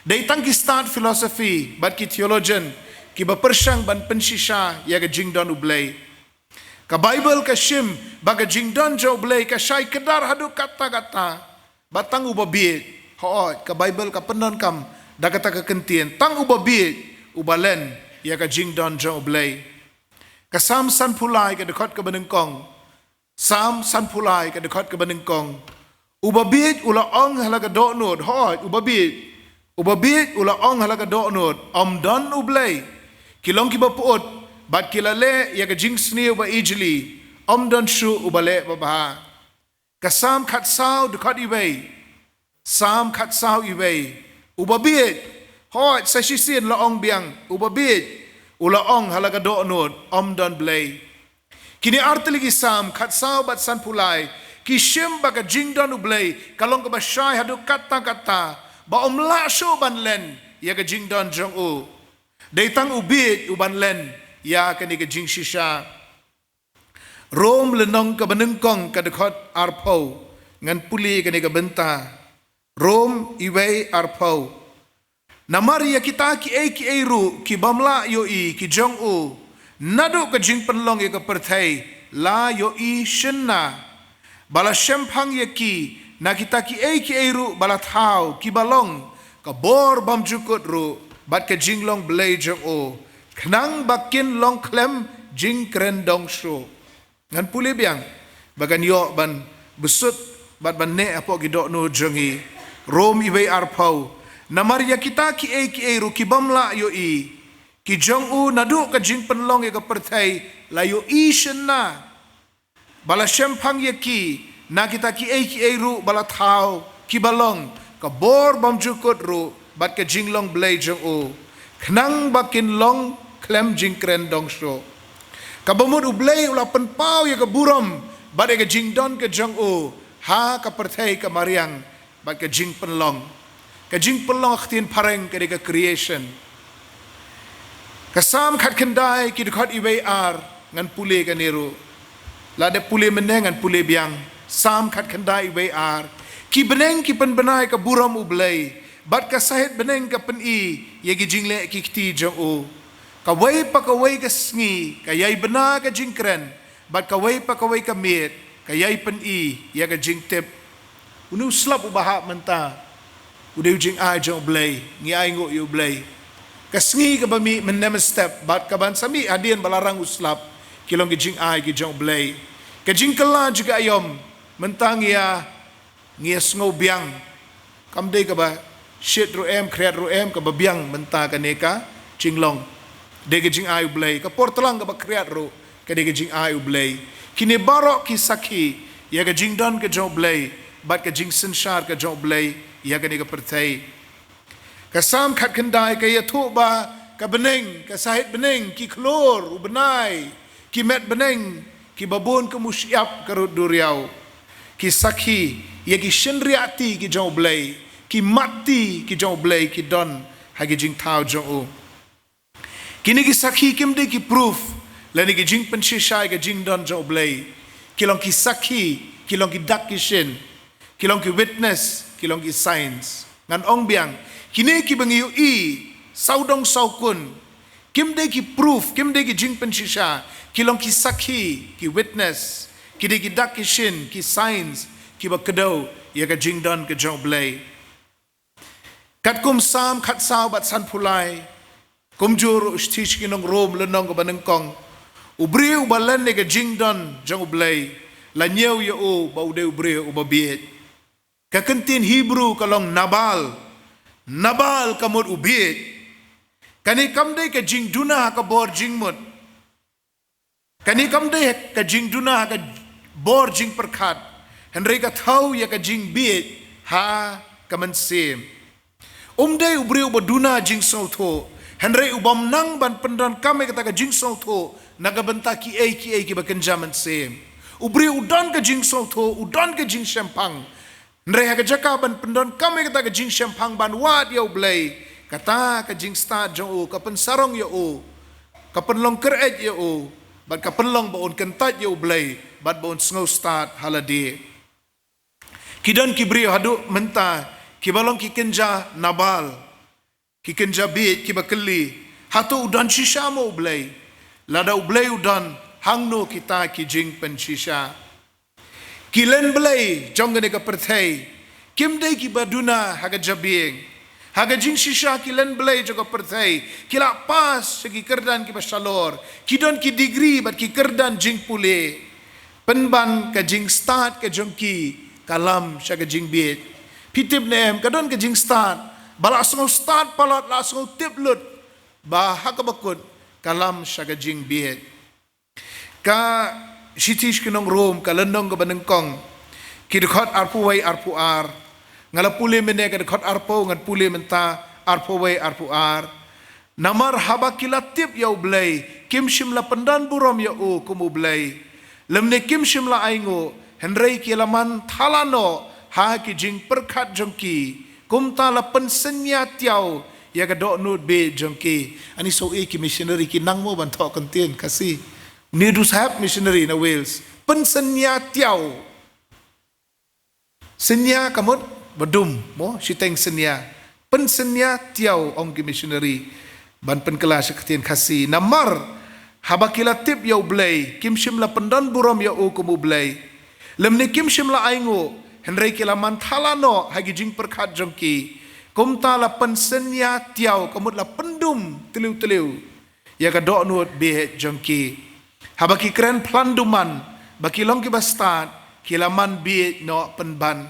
Dei tang ki stad philosophy bad ki theologian kiba pyrshang ban pynshisha ïa ka jingdon U Blei. Ka Baibl ka shim ba ka jingdon jong U Blei ka shai kdar haduh katta katta. Ba tang uba bieit, hooid, ka Baibl ka pyndonkam da kata ka kyntien, tang uba bieit uba len ïa ka jingdon jong U Blei. Ka Salm sanphew lai, ka dkhot kaba nyngkong. Salm sanphew lai, ka dkhot kaba nyngkong. Uba bieit u la ong ha la ka dohnud, hooid, uba bieit. Uba bieit u la ong ha la ka dohnud, ym don U Blei. Ki long kiba pyut bad ki la leh ïa ka jingsniew ba ijli. Ym don shuh uba leh babha. Ka Salm khatsaw dkhot iwei. Salm khatsaw iwei. Uba bieit. Hooid, sa shisien la ong biang. Uba bieit. U la ong ha la ka dohnud. Ym don Blei. Kine artylli ki Salm khatsaw bad sanphew lai. Ki shim ba ka jingdon U Blei ka long kaba shai haduh katta katta. Ba ym lah shuh ban len ïa ka jingdon jong u. Dei tang u bieit u ban len ïa kane ka jingshisha. Rom lynnong kaba nyngkong ka dkhot arphew, ngan pule kane ka bynta. Rom iwei arphew. Namar ïa kita kiei kiei ruh ki bym lah ïohi ki jong u, naduh ka jingpynlong ïa ka pyrthei la ïohi shynna. Ba la shemphang ïa ki na kita kiei kiei ruh ba la thaw kiba long ka bor bymjukut ruh bad ka jinglong Blei jong u, khnang ba kin long khlem jingkren dong shuh. Ngan pule biang ba kan ïoh ban bsut bad ban neh hapoh ki dohnud jong ngi. Rom iwei arphew. Namar ïa kita kiei kiei ruh ki bym lah ïohi ki jong u, naduh ka jingpynlong ïa ka pyrthei la ïohi shynna. Ba la shemphang ïa ki na kita kiei kiei ruh ba la thaw kiba long ka bor bymjukut ruh bad ka jinglong Blei jong u, khnang ba kin long khlem jingkren dong shuh. Kaba mut U Blei u la pynpaw ïa ka burom bad ïa ka jingdon ka jong u ha ka pyrthei ka mariang bad ka jingpynlong. Ka jingpynlong ha ka ktien phareng ka dei ka creation. Ka Salm khatkhyndai ki dkhot iwei ar, ngan pule kane ruh. La dep pule mynne ngan pule biang. Salm khatkhyndai iwei ar. Ki bneng ki pynbna ïa ka burom U Blei, bad ka sahit bneng ka pyni ïa ki jingleh ki kti jong u. Kawei pa kawei ka sngi ka ïai bna ka jingkren, bad kawei pa kawei ka miet ka ïai pyni ïa ka jingtip. Une u slap uba hap mynta u dei u jingai jong U Blei, ngi ai nguh ïa U Blei. Ka sngi kaba mih mynne mynstep bad kaban sa mih hadien ba la rang u slap, ki long ki jingai ki jong U Blei. Ka jingkylla jong ka aïom mynta ngi ïa, ngi ïa sngew biang. Kam dei kaba shit ruh em, khriat ruh em, kaba biang mynta kane ka jinglong. Dei ka jingai U Blei, ka por tlang kaba khriat ruh ka dei ka jingai U Blei. Kine baroh ki sakhi ïa ka jingdon ka jong U Blei bad ka jingsynshar ka jong U Blei ïa kane ka pyrthei. Ka Salm khatkhyndai ka ïathuh ba ka bneng, ka sahit bneng, ki khlur u bnai, ki met bneng kiba bun kum u shyiap ka rud duriaw, ki sakhi ïa ki shynriahti ki jong U Blei, ki matti ki jong U Blei ki don ha ki jingthaw jong u. Kine ki sakhi kim dei ki proof lane ki jingpynshisha ïa ka jingdon jong U Blei. Ki long ki sakhi, ki long ki dak ki shin, ki long ki witness, ki long ki signs. Ngan ong biang, kine kiba ngi ïohi sawdong sawkun, kim dei ki proof, kim dei ki jingpynshisha, ki long ki sakhi, ki witness, ki dei ki dak ki shin, ki signs kiba kdew ïa ka jingdon ka jong U Blei. Katkum Salm khatsaw bad sanphew lai, kumjuh ruh shithi sha ki nong Rom lynnong kaba nyngkong, u briew uba len ïa ka jingdon jong U Blei la ñiew ïa u ba u dei u briew uba bieit. Ka kyntien Hebru ka long nabal. Nabal ka mut u bieit. Kane kam dei ka jingduna ha ka bor jingmut. Kane kam dei ka jingduna ha ka bor jingpyrkhat, hynrei ka thew ïa ka jingbieit ha ka mynsiem. Um dei u briew uba duna jingsngewthuh, hynrei u bym nang ban pyndonkam ïa kata ka jingsngewthuh na ka bynta kiei kiei kiba kynja mynsiem. U briew u don ka jingsngewthuh, u don ka jingshemphang, hynrei ha ka jaka ban pyndonkam ïa kata ka jingshemphang ban wad ïa U Blei, kata ka jingstad jong u ka pynsarong ïa u, ka pynlong kyreit ïa u, bad ka pynlong ba un kyntait ïa U Blei bad ba un sngewstad ha lade. Ki don ki briew haduh mynta kiba long ki kynja nabal, ki kynja bieit, kiba kylli, hato u don shisha mo U Blei? Lada U Blei u don, hangno kita ki jingpynshisha? Ki len blei jong kane ka pyrthei kim dei kiba duna ha ka jabieng. Ha ka jingshisha ki len blei jong ka pyrthei ki la pass sha ki kyrdan kiba shalor, ki don ki degree bad ki kyrdan jingpule. Pynban ka jingstad ka jong ki ka lam sha ka jingbieit. Phi tip ne em, ka don ka jingstad ba la sngewstad palat, la sngewtip lut ba ha kaba kut ka lam sha ka jingbieit. Ka shithi sha ki nong Rom, ka lynnong kaba nyngkong, ki dkhot arphew wei arphew ar. Nga la pule mynne ka dkhot arphew, ngan pule mynta arphew wei arphew ar. Namar haba ki la tip ïa U Blei, kim shym la pyndon burom ïa u kum U Blei, lymne kim shym la ainguh, hynrei ki la man thala noh ha ki jingpyrkhat jong ki, kumta la pynsynñia tiaw ïa ka dohnud bieit jong ki. Ani sngewthuh, ki missionary ki nang mo ban thoh kyntien Khasi. Ni du sahep missionary na Wales, pynsynñia tiaw. Synñia ka mut ba dum mo, shiteng synñia. Pynsynñia tiaw, ong ki missionary. Ban pynkylla sha ka ktien Khasi, namar haba ki la tip ïa U Blei, kim shym la pyndon burom ïa u kum U Blei, lymne kim shym la ainguh, hynrei ki la man thala noh ha ki jingpyrkhat jong ki, kumta la pynsynñia tiaw, ka mut la pyndum tliw tliw ïa ka dohnud bieit jong ki. Haba ki kren phlan duman ba ki long kiba stad, ki la man bieit noh pynban.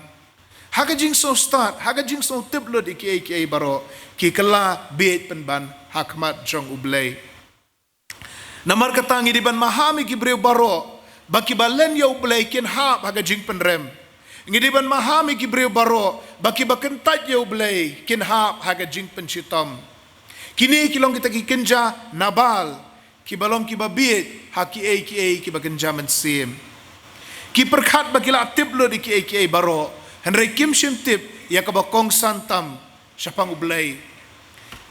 Ha ka jingsngewstad, ha ka jingsngewtip lut ïa kiei kiei baroh, ki kylla bieit pynban ha khmat jong U Blei. Namar kata ngi dei ban maham ïa ki briew baroh ba kiba len ïa U Blei kin hap ha ka jingpynrem. Ngi dei ban maham ïa ki briew baroh ba kiba kyntait ïa U Blei kin hap ha ka jingpynshitom. Kine ki long kita ki kynja na Baal, kiba long kiba bieit ha kiei kiei kiba kynja mynsiem. Ki pyrkhat ba ki la tip lut ïa kiei kiei baroh, hynrei kim shym tip ïa kaba kongsan tam shaphang U Blei.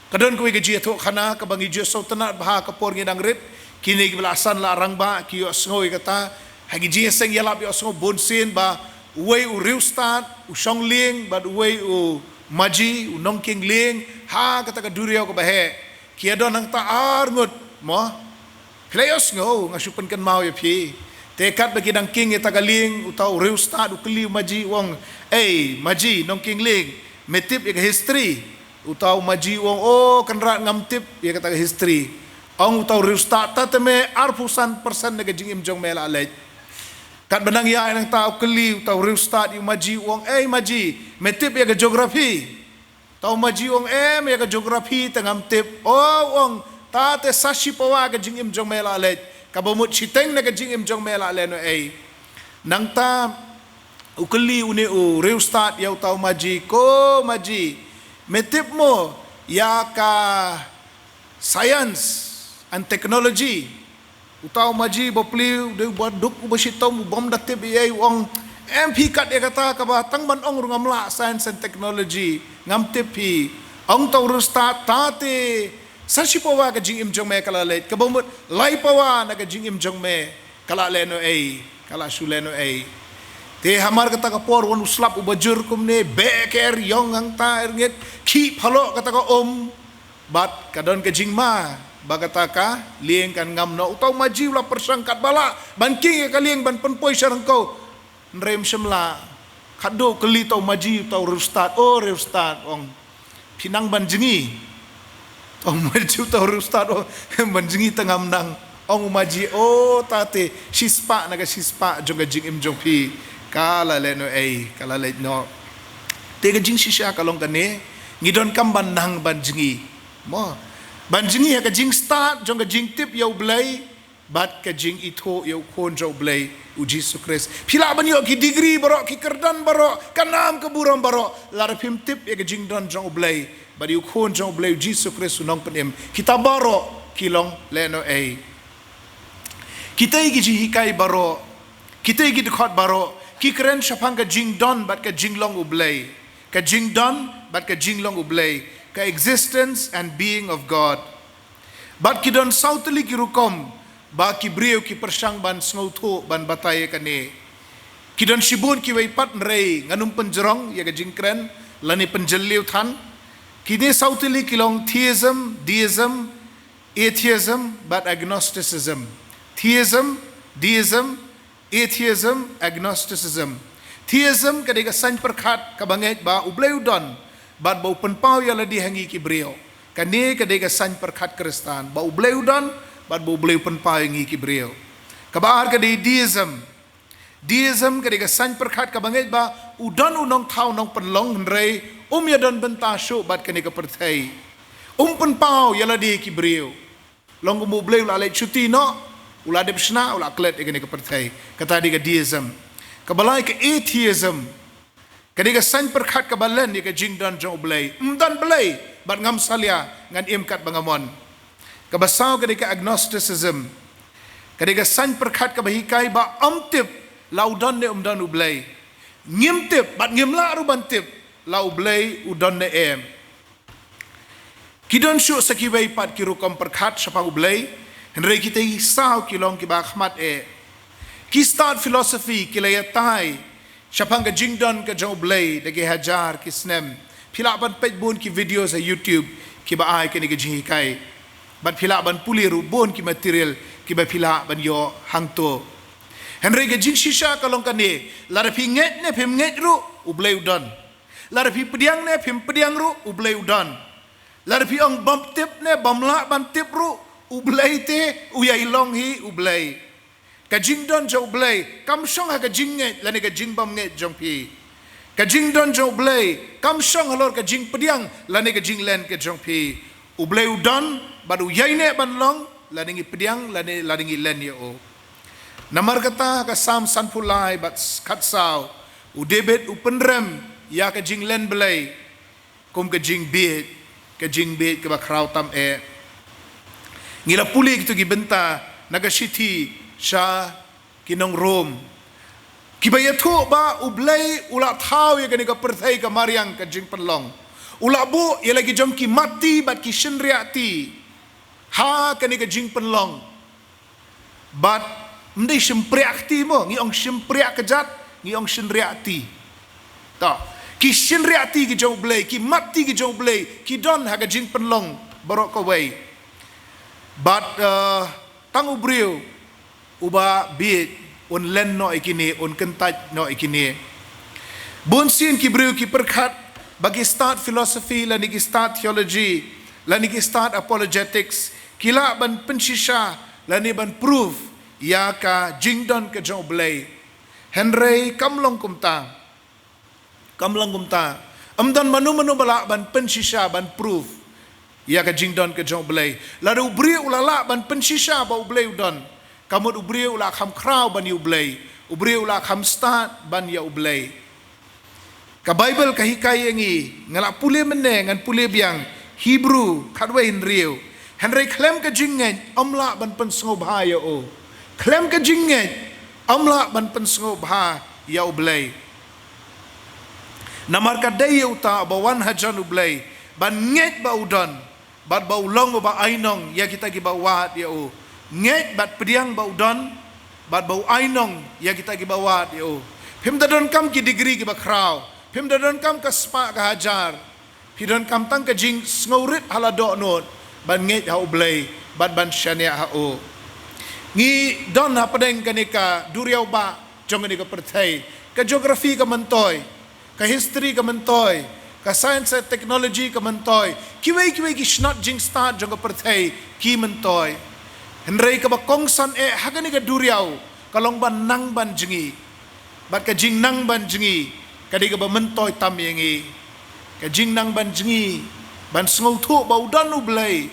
Ka don kawei ka jingïathuhkhana kaba ngi ju sngewtynnat bha ka por ngi dang rit. Kine kiba la san la rangbah ki ïohsngew ïa kata. Ha ki jingïaseng ïalap ïohsngew bunsien ba uwei u riewstad u shong lieng bad uwei u maji u nongkieng lieng ha kata ka duriaw kaba heh. Ki ïadon hangta ar ngut mo. Phi la ïohsngew, nga shu pynkynmaw ïa phi. Te katba ki dang kieng ïa kata ka lieng, uta u riewstad u kylli u maji u ong, "Ei maji nongkieng lieng, me tip ïa ka history?" Uta u maji u ong, "O Kynrad, ngam tip ïa kata ka history." Ong uta u riewstad, "Ta te me arphew san percent na ka jingim jong me la leit." Katba nang ïaid nangta u kylli uta u riewstad ïa u maji u ong, "Ei maji, me tip ïa ka geography?" Uta u maji u ong, "Em, ïa ka geography te ngam tip." "O," u ong, "ta te sa shipawa ka jingim jong me la leit, kaba mut shiteng na ka jingim jong me la lehnohei." Nangta u kylli une u riewstad ïa uta u maji, "Ko maji, me tip mo ïa ka science and technology?" Uta u maji bapli u dei uba duk uba shitom u bym da tip ei ei u ong, "Em, phi kat ïa kata kaba tang ban ong ruh ngam lah, science and technology, ngam tip phi." Ong uta u riewstad, "Ta te sa shipawa ka jingim jong me ka la leit, kaba mut laipawa na ka jingim jong me ka la lehnohei, ka la shu lehnohei." Te hamar kata ka por wan u slap uba jur kumne, beh ka eriong hangta, erngit, khih phaloh kata ka um. Bad ka don ka jingma ba kata ka lieng kan ngam noh. Uta u maji u la pyrshang katba lah ban kieng ïa ka lieng ban pynpoi sha ryngkew, hynrei ym shym lah. Khatduh u kylli uta u maji uta u riewstad, "O riewstad," ong, "phi nang ban jngi?" Uta u maji uta u riewstad, "O, ban jngi te ngam nang." Ong u maji, "O, ta te shispah na ka shispah jong ka jingim jong phi ka la lehnohei, ka la leit noh." Te ka jingshisha ka long kane, ngi donkam ban nang ban jngi mo, ban jngi ha ka jingstad jong ka jingtip ïa U Blei bad ka jingithuh ïa U Khun jong U Blei, U Jisu Khrist. Phi lah ban ïoh ki degree baroh, ki kyrdan baroh, ka nam ka burom baroh, lada phim tip ïa ka jingdon jong U Blei bad ïa U Khun jong U Blei, U Jisu Khrist U Nongpynim, kita baroh ki long lehnohei. Kitei ki jinghikai baroh, kitei ki dkhot baroh ki kren shaphang ka jingdon bad ka jinglong U Blei, ka jingdon bad ka jinglong U Blei, ka existence and being of God. Bad ki don saw tylli ki rukom ba ki briew ki pyrshang ban sngewthuh, ban batai ïa kane. Ki don shibun kiwei pat, hynrei ngan ym pynjrong ïa ka jingkren lane pynjylliew than. Kine saw tylli ki long theism, deism, atheism bad agnosticism. Theism, deism, atheism, agnosticism. Theism ka dei ka saiñ pyrkhat kaba ngeit ba U Blei u don bad ba u pynpaw ïa lade ha ngi ki briew. Kane ka dei ka saiñ pyrkhat Khristan, ba U Blei u don bad ba U Blei u pynpaw ïa ngi ki briew. Kaba ar ka dei deism. Deism ka dei ka saiñ pyrkhat kaba ngeit ba u don u Nongthaw Nongpynlong, hynrei um ïadon bynta shuh bad kane ka pyrthei. Um pynpaw ïa lade ki briew. Long kum U Blei u la leit shuti noh, U la dep shna, u la klet ïa kane ka pyrthei. Kata dei ka deism. Kaba lai ka atheism. Ka dei ka saiñ pyrkhat kaba len ïa ka jingdon jong U Blei. Ym don Blei, bad ngam salia, ngan im katba nga mon. Kaba saw ka dei ka agnosticism. Ka dei ka saiñ pyrkhat kaba hikai ba ym tip la u don ne ym don U Blei. Ngim tip, bad ngim lah ruh ban tip la U Blei u don ne em. Ki don shuh sa kiwei pat ki rukom pyrkhat shaphang U Blei, hynrei kita ki saw ki long kiba khmat eh. Ki stad philosophy ki la ïatai shaphang ka jingdon ka jong U Blei da ki hajar ki snem. Phi lah ban peit bun ki video ha YouTube kiba ai kane ka jinghikai. Bad phi lah ban pule ruh bun ki material kiba phi lah ban ïoh hangto. Hynrei ka jingshisha ka long kane, lada phi ngeit ne phim ngeit ruh, U Blei u don. Lada phi pdiang ne phim pdiang ruh, U Blei u don. Lada phi ong bym tip ne bym lah ban tip ruh, U Blei te u ïai long hi U Blei. Ka jingdon jong U Blei kam shong ha ka jingngeit lane ka jingbym ngeit jong phi. Ka jingdon jong U Blei kam shong halor ka jingpdiang lane ka jinglen ka jong phi. U Blei u don, bad u ïai neh ban long lada ngi pdiang lane lada ngi len ïa u. Namar kata ha ka Salm sanphew lai bad khatsaw, u David u pynrem ïa ka jinglen Blei kum ka jingbieit, ka jingbieit kaba khraw tam eh. Ngi la pule kito ki bynta na ka shithi sha ki nong Rom, kiba ïathuh ba U Blei u la thaw ïa kane ka pyrthei ka mariang ka jingpynlong. U la buh ïa la ki jong ki matti bad ki shynriahti ha kane ka jingpynlong. Bad ym dei shympriahti mo, ngi ong shympriah kjat, ngi ong shynriahti. To, ki shynriahti ki jong U Blei, ki matti ki jong U Blei ki don ha ka jingpynlong baroh kawei. Bad, eh, tang u briew uba bieit un len noh ïa kine, un kyntait noh ïa kine. Bun sien ki briew ki pyrkhat ba ki stad philosophy lane ki stad theology lane ki stad apologetics ki lah ban pynshisha lane ban prove ïa ka jingdon ka jong U Blei. Hynrei kam long kumta. Kam long kumta. Ym don mano mano ba lah ban pynshisha ban prove ïa ka jingdon ka jong U Blei. Lada u briew u la lah ban pynshisha ba U Blei u don, ka mut u briew u la kham khraw ban ïa U Blei. U briew u la kham stad ban ïa U Blei. Ka Baibl ka hikai ïa ngi, nga la pule mynne, ngan pule biang, Hebru khatwei hynriew. Hynrei khlem ka jingngeit ym lah ban pynsngewbha ïa u. Khlem ka jingngeit ym lah ban pynsngewbha ïa U Blei. Namar ka dei ïa uta uba wan hajan U Blei ban ngeit ba u don, bad ba u long uba ainong ïa kita kiba wad ïa u. Ngeit bad pdiang ba u don, bad ba u ainong ïa kita kiba wad ïa u. Phim da donkam ki degree kiba khraw, phim da donkam ka spah ka hajar. Phi donkam tang ka jingsngewrit ha la dohnud ban ngeit ha U Blei bad ban shaniah ha u. Ngi don hapdeng kane ka duriaw ba jong kane ka pyrthei. Ka geography ka myntoi, ka history ka myntoi, ka science and technology ka myntoi, kiwei kiwei ki shnat jingstad jong ka pyrthei ki myntoi. Hynrei kaba kongsan eh ha kane ka duriaw ka long ban nang ban jngi. Bad ka jingnang ban jngi ka dei kaba myntoi tam ïa ngi. Ka jingnang ban jngi, ban sngewthuh ba u don U Blei,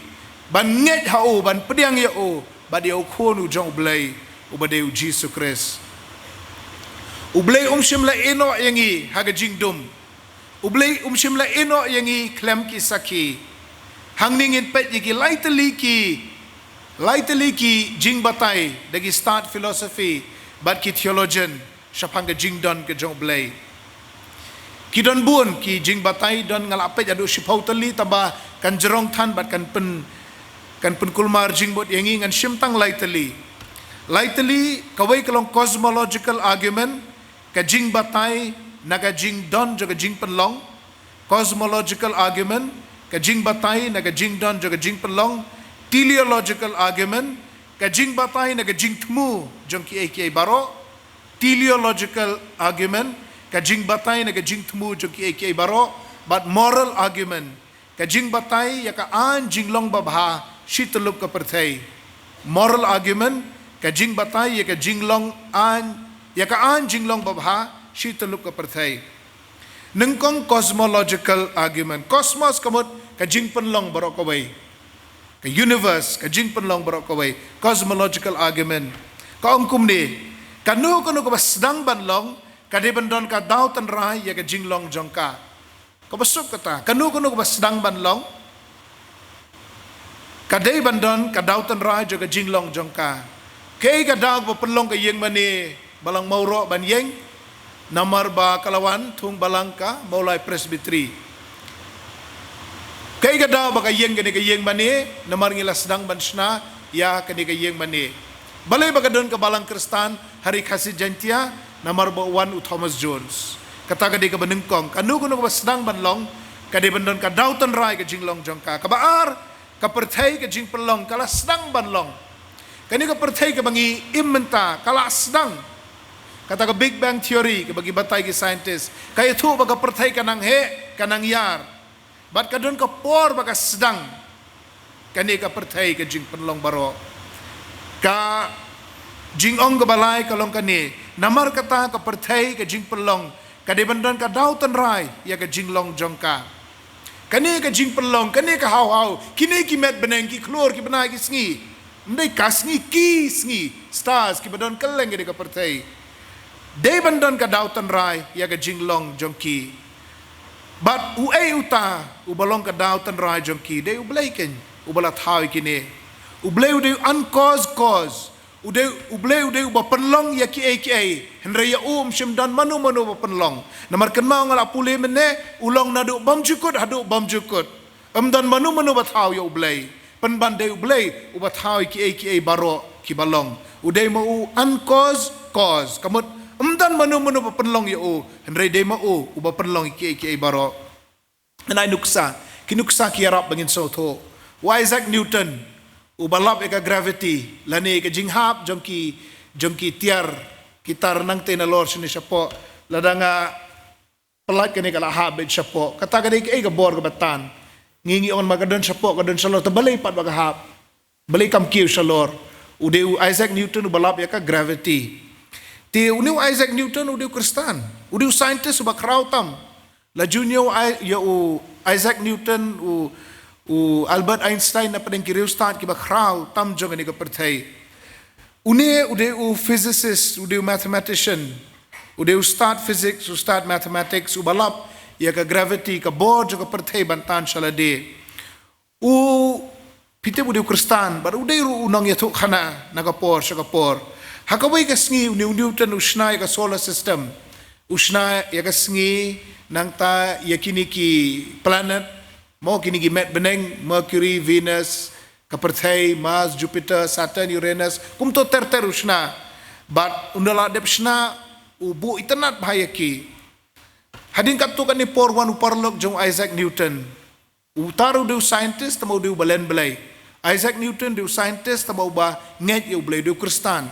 ban ngeit ha u, ban pdiang ïa u, bad ïa u Khun u jong U Blei, uba dei U Jisu Khrist. U Blei um shym la ïehnoh ïa ngi ha ka jingdum. U Blei um shym la ïehnoh ïa ngi khlem ki sakhi. Hangne ngin peit ïa ki lai tylli ki, lai tylli ki jingbatai da ki stad philosophy bad ki theologian shaphang ka jingdon ka jong U Blei. Ki don bun ki jingbatai, don, nga la peit haduh shiphew tylli, tangba kan jrong than bad kan pyn, kan pynkulmar jingmut ïa ngi, ngan shim tang lai tylli. Lai tylli, kawei ka long cosmological argument, ka jingbatai na ka jingdon jong ka jingpynlong. Cosmological argument, ka jingbatai na ka jingdon jong ka jingpynlong. Teleological argument, ka jingbatai na ka jingthmu jong kiei kiei baroh. Teleological argument, ka jingbatai na ka jingthmu jong kiei kiei baroh. Bad moral argument, ka jingbatai ïa ka aiñ jinglong babha shi tyllup ka pyrthei. Moral argument, ka jingbatai ïa ka jinglong aiñ, ïa ka aiñ jinglong babha shi tyllup ka pyrthei. Nyngkong, cosmological argument. Cosmos ka mut ka jingpynlong baroh kawei. Ka universe, ka jingpynlong baroh kawei, cosmological argument. Ka ong kumne, kano kano kaba sdang ban long, ka dei ban don ka daw tynrai ïa ka jinglong jong ka. Kaba suk kata, kano kano kaba sdang ban long, ka dei ban don ka daw tynrai jong ka jinglong jong ka. Kaei ka daw kaba pynlong ka ïing mane Balang Mawroh ban ïeng, namar ba ka la wan thung balang ka Mawlai Presbytery. Kaei ka daw ba ka ïeng kane ka ïing mane, namar ngi la sdang ban shna ïa kane ka ïing mane. Balei ba ka don ka Balang Khristan ha Ri Khasi Jaiñtia, namar ba u wan u Thomas Jones. Kata ka dei kaba nyngkong, kano kano kaba sdang ban long, ka dei ban don ka daw tynrai ka jinglong jong ka. Kaba ar, ka pyrthei ka jingpynlong ka la sdang ban long. Kane ka pyrthei kaba ngi im mynta ka la sdang. Kata ka Big Bang Theory kaba ki batai ki scientist, ka ïathuh ba ka pyrthei ka nang heh, ka nang ïar. Bad ka don ka por ba ka sdang. Kane ka pyrthei ka jingpynlong baroh. Ka jingong kaba lai ka long kane, namar kata ka pyrthei ka jingpynlong ka dei ban don ka daw tynrai ïa ka jinglong jong ka. Kane ka jingpynlong, kane ka haw haw, kine ki met bneng, ki khlur, ki bnai, ki sngi. Ym dei ka sngi, ki sngi, stars, kiba don kylleng ïa ka pyrthei. Dei ban don ka daw tynrai ïa ka jinglong jong ki. Bad uei uta uba long ka daw tynrai jong ki? Dei U Blei keiñ uba la thaw ïa kine. U Blei u dei u uncaused cause. U dei, U Blei u dei uba pynlong ïa kiei kiei. Hynrei ïa u ym shym don mano mano ba pynlong. Namar kynmaw, nga la pule mynne, u long naduh bymjukut haduh bymjukut. Ym don mano mano ba thaw ïa U Blei. Pynban dei U Blei uba thaw ïa kiei kiei baroh kiba long. U dei ma u uncaused cause. Ka mut, ym don mano mano ba pynlong ïa u, hynrei dei ma u uba pynlong ïa kiei kiei baroh. Nai nuksa, ki nuksa ki ïarap ba ngin sngewthuh. U Isaac Newton uba lap ïa ka gravity, lane ka jinghap jong ki, jong ki tiar, ki tar nangtei nalor shane shapoh. Lada nga pyllait kane ka la hap beit shapoh. Kata ka dei kaei ka bor kaba tan? Ngi ngi ong ma ka don shapoh, ka don shalor, te balei pat ba ka hap? Balei kam kiew shalor? U dei u Isaac Newton uba lap ïa ka gravity. Te une u Isaac Newton u dei u Khristan, u dei u scientist uba khraw tam. La ju ñiew ïa u Isaac Newton, u, u Albert Einstein na pdeng ki riewstad kiba khraw tam jong kane ka pyrthei. Une u dei u physicist, u dei u mathematician, u dei u stad physics, u stad mathematics, uba lap ïa ka gravity, ka bor jong ka pyrthei ban tan sha lade. U, phi tip, u dei u Khristan, bad u dei ruh u nongïathuhkhana na ka por sha ka por. Ha kawei ka sngi une u Newton u shna ïa ka solar system. U shna ïa ka sngi, nangta ïa kine ki planet, mo, kine ki met bneng, Mercury, Venus, ka pyrthei, Mars, Jupiter, Saturn, Uranus, kumto ter ter u shna. Bad ynda la dep shna, u buh itynnad bha ïa ki. Hadien katto katne por wan u paralok jong u Isaac Newton. Uta ruh u dei u scientist, tangba u dei uba len Blei. Isaac Newton u dei u scientist, tangba uba ngeit ïa U Blei, u dei u Khristan.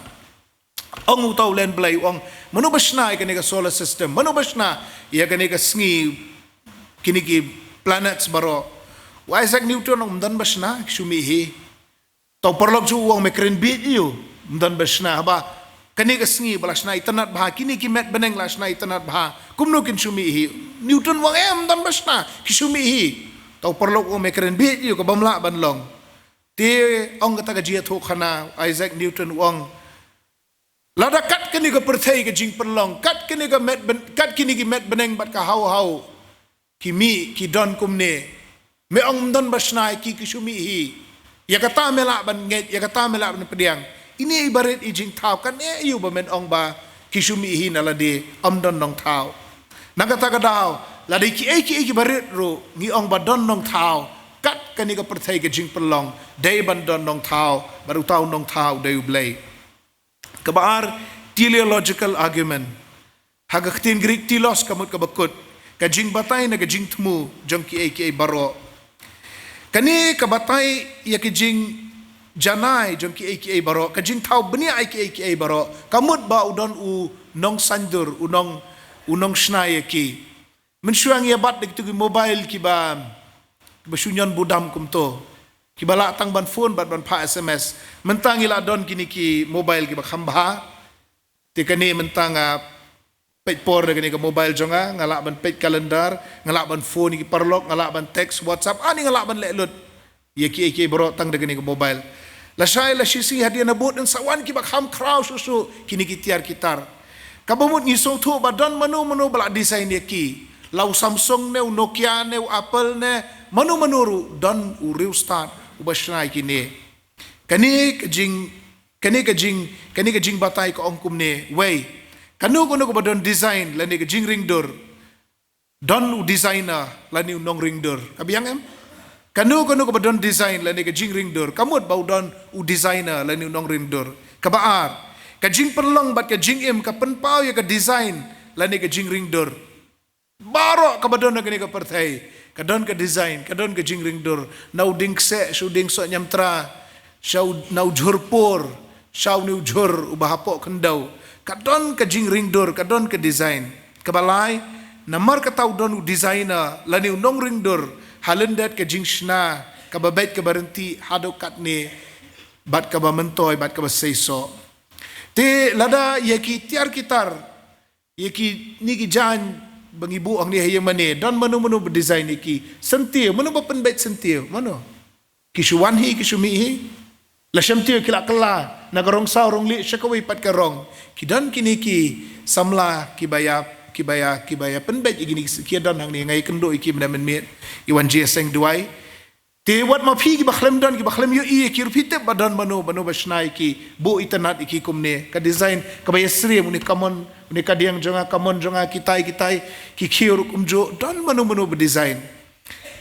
Ong uta u len Blei, u ong, mano ba shna ïa kane ka solar system, mano ba shna ïa kane ka sngi, kine ki planets baroh? U Isaac Newton u ong, ym don ba shna, ki shu mih hi. Uta u paralok jong u u ong, me kren bieit ïa u, ym don ba shna, haba kane ka sngi ba la shna itynnad bha, kine ki met bneng la shna itynnad bha, kumno kin shu mih hi? Newton u ong, em, ym don ba shna, ki shu mih hi. Uta u paralok u ong, me kren bieit ïa u, ka bym lah ban long. Te ong kata ka jingïathuhkhana, Isaac Newton u ong, lada kat kane ka pyrthei ka jingpynlong, kat kane ka met bn-, kat kine ki met bneng bad ka haw haw, ki mih, ki don kumne, me ong ym don ba shna ïa ki, ki shu mih hi. Ïa kata me lah ban ngeit, ïa kata me lah ban pdiang. Ine i barit i jingthaw, kane aïu ba men ong ba ki shu mih hi na lade, ym don nongthaw? Na kata ka daw, lada kiei kiei ki barit ruh ngi ong ba don nongthaw, kat kane ka pyrthei ka jingpynlong, dei ban don nongthaw, bad uta u nongthaw dei U Blei. Kaba ar, teleological argument. Ha ka ktien Greek, telos, ka mut kaba kut, ka jingbatai na ka jingthmu jong kiei kiei baroh. Kane ka batai ïa ka jingjanai jong kiei kiei baroh, ka jingthaw bniah ïa kiei kiei baroh, ka mut ba u don u nongsaindur, u nong, u nongshna ïa ki. Mynshuwa ngi ïa bat da kito ki mobile kiba, kiba shu ñion budam kumto, kiba lah tang ban phone bad ban phah S M S. Mynta ngi lah don kine ki mobile kiba kham bha. Te kane mynta nga peit por da kane ka mobile jong nga, nga lah ban peit calendar, nga lah ban phone ïa ki paralok, nga lah ban text, WhatsApp, ani nga lah ban leh lut. Ïa kiei kiei baroh tang da kane ka mobile. Lashai lashisngi hadien ba bud, yn sa wan kiba kham khraw shuh shuh kine ki tiar ki tar. Kaba mut ngi sngewthuh ba don mano mano ba la design ïa ki. La u Samsung ne, u Nokia ne, u Apple ne, mano mano ruh, don u riewstad uba shna ïa kine. Kane ka jing, kane ka jing, kane ka jingbatai ka ong kumne, wei. Kano kano kaba don design lane ka jingringdur, don u designer lane u nongringdur. Ka biang em? Kano kano kaba don design lane ka jingringdur, ka mut ba u don u designer lane u nongringdur. Kaba ar, ka jingpynlong bad ka jingim ka pynpaw ïa ka design lane ka jingringdur. Baroh kaba don ha kane ka pyrthei ka don ka design, ka don ka jingringdur. Na u dieng kseh sha u dieng soh ñiamtra, sha u, na u jhur por sha une u jhur uba hapoh khyndew, ka don ka jingringdur, ka don ka design. Kaba lai, namar kata u don u designer lane u nongringdur ha lyndet ka jingshna kaba beit kaba ryntih haduh katne, bad kaba myntoi bad kaba seisoh. Te lada ïa ki tiar ki tar, ïa kine ki jaiñ ba ngi buh hangne ha ïing mane, don mano mano ba design ïa ki? Syntiew, mano ba pynbeit syntiew? Mano? Ki shu wan hi, ki shu mih hi. La shem tiew ki la kylla na ka rong saw rong lieh sha kawei pat ka rong. Ki don kine ki samla kiba ïa, kiba ïa, kiba ïa pynbeit ïa kine ki, ki don hangne, nga ïakynduh ïa ki mynne mynmiet, i wan jingïaseng duwai. Te wat ma phi kiba khlem don, kiba khlem ïohi ïa ki ruh phi tip ba don mano, mano ba shna ïa ki, buh itynnad ïa ki kumne, ka design kaba ïasyriem, une kamon, une kadiang jong nga, kamon jong nga, kitai kitai, ki khiew ruh kumjuh, don mano mano ba design.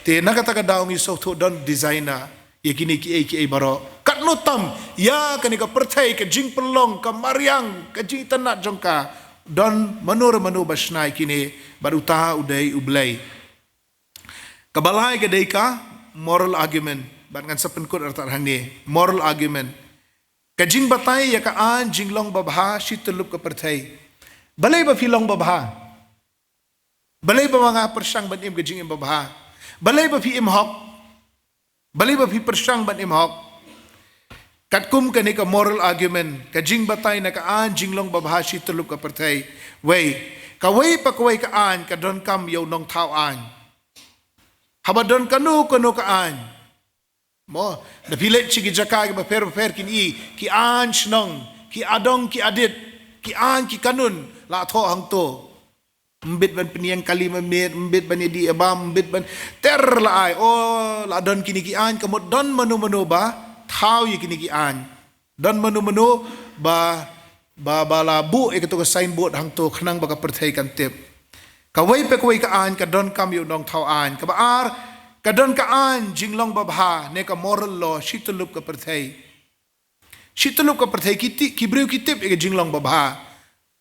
Te na kata ka daw ngi sngewthuh don designer ïa kine kiei kiei baroh. Katno tam ïa kane ka pyrthei, ka jingpynlong, ka mariang, ka jingitynnad jong ka, don mano re mano ba shna ïa kine, bad uta u dei U Blei. Kaba lai ka dei ka moral argument, bad ngan sa pynkut artat hangne. Moral argument. Ka jingbatai ïa ka aiñ jinglong babha shityllup ka pyrthei. Balei ba phi long babha? Balei ba ma nga pyrshang ban im ka jingim babha? Balei ba phi im hok? Balei ba phi pyrshang ban im hok? Katkum kane ka moral argument, ka jingbatai na ka aiñ jinglong babha shityllup ka pyrthei. Wei, kawei pa kawei ka aiñ ka donkam ïa u nongthaw aiñ. Haba don kano kano ka aiñ, mo, da phi leit sha ki jaka kiba pher bapher kin i ki aiñ shnong, ki adong, ki adit, ki aiñ, ki kanun la thoh hangto. Mbit ban pynïeng kali ma miet, mbit ban ïadih ïabam, mbit ban ter la ai. O, la don kine ki aiñ, ka mut don mano mano ba thaw ïa kine ki aiñ. Don mano mano ba, ba, ba la buh ïa kato ka signboard hangto khnang ba ka pyrthei kan tip. Kawei pa kawei ka aiñ ka donkam ïa u nongthaw aiñ. Kaba ar, ka don ka aiñ jinglong babha ne ka moral law shityllup ka pyrthei. Shityllup ka pyrthei ki ti, ki briew ki tip ïa ka jinglong babha.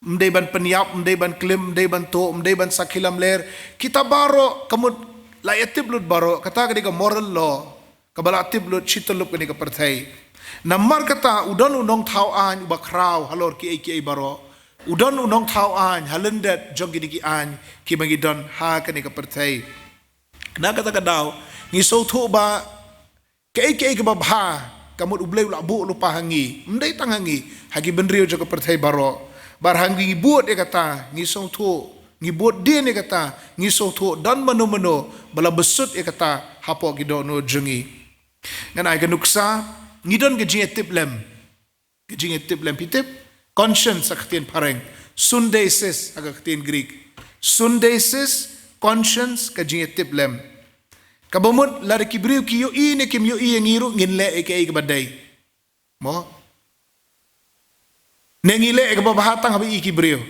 Ym dei ban pynïap, ym dei ban klim, ym dei ban tuh, ym dei ban sakhi lamler. Kita baroh ka mut la ïatip lut baroh, kata ka dei ka moral law kaba la tip lut shityllup kane ka pyrthei. Namar kata u don u nongthaw aiñ uba khraw halor kiei kiei baroh. U don u nongthaw aiñ ha lyndet jong kine ki aiñ kiba ngi don ha kane ka pyrthei. Na kata ka daw ngi sngewthuh ba kaei kaei kaba bha ka mut U Blei u la buh lypa ha ngi, ym dei tang ha ngi, ha ki bynriew jong ka pyrthei baroh. Bad ha ngi bud ïa kata, ngi sngewthuh, ngi bud dien ïa kata, ngi sngewthuh don mano mano ba la bsut ïa kata hapoh ki dohnud jong ngi. Ngan ai ka nuksa, ngi don ka jingïatiplem. Ka jingïatiplem, phi tip? Conscience ha ka ktien phareng. Sundesis ha ka ktien Greek. Sundesis, conscience, ka jingïatiplem. Kaba mut lada ki briew ki ïohi ne kim ïohi ïa ngi ruh ngin leh ïa kaei kaba dei. Mo? Ne ngi leh ïa kaba bha tang haba i ki briew?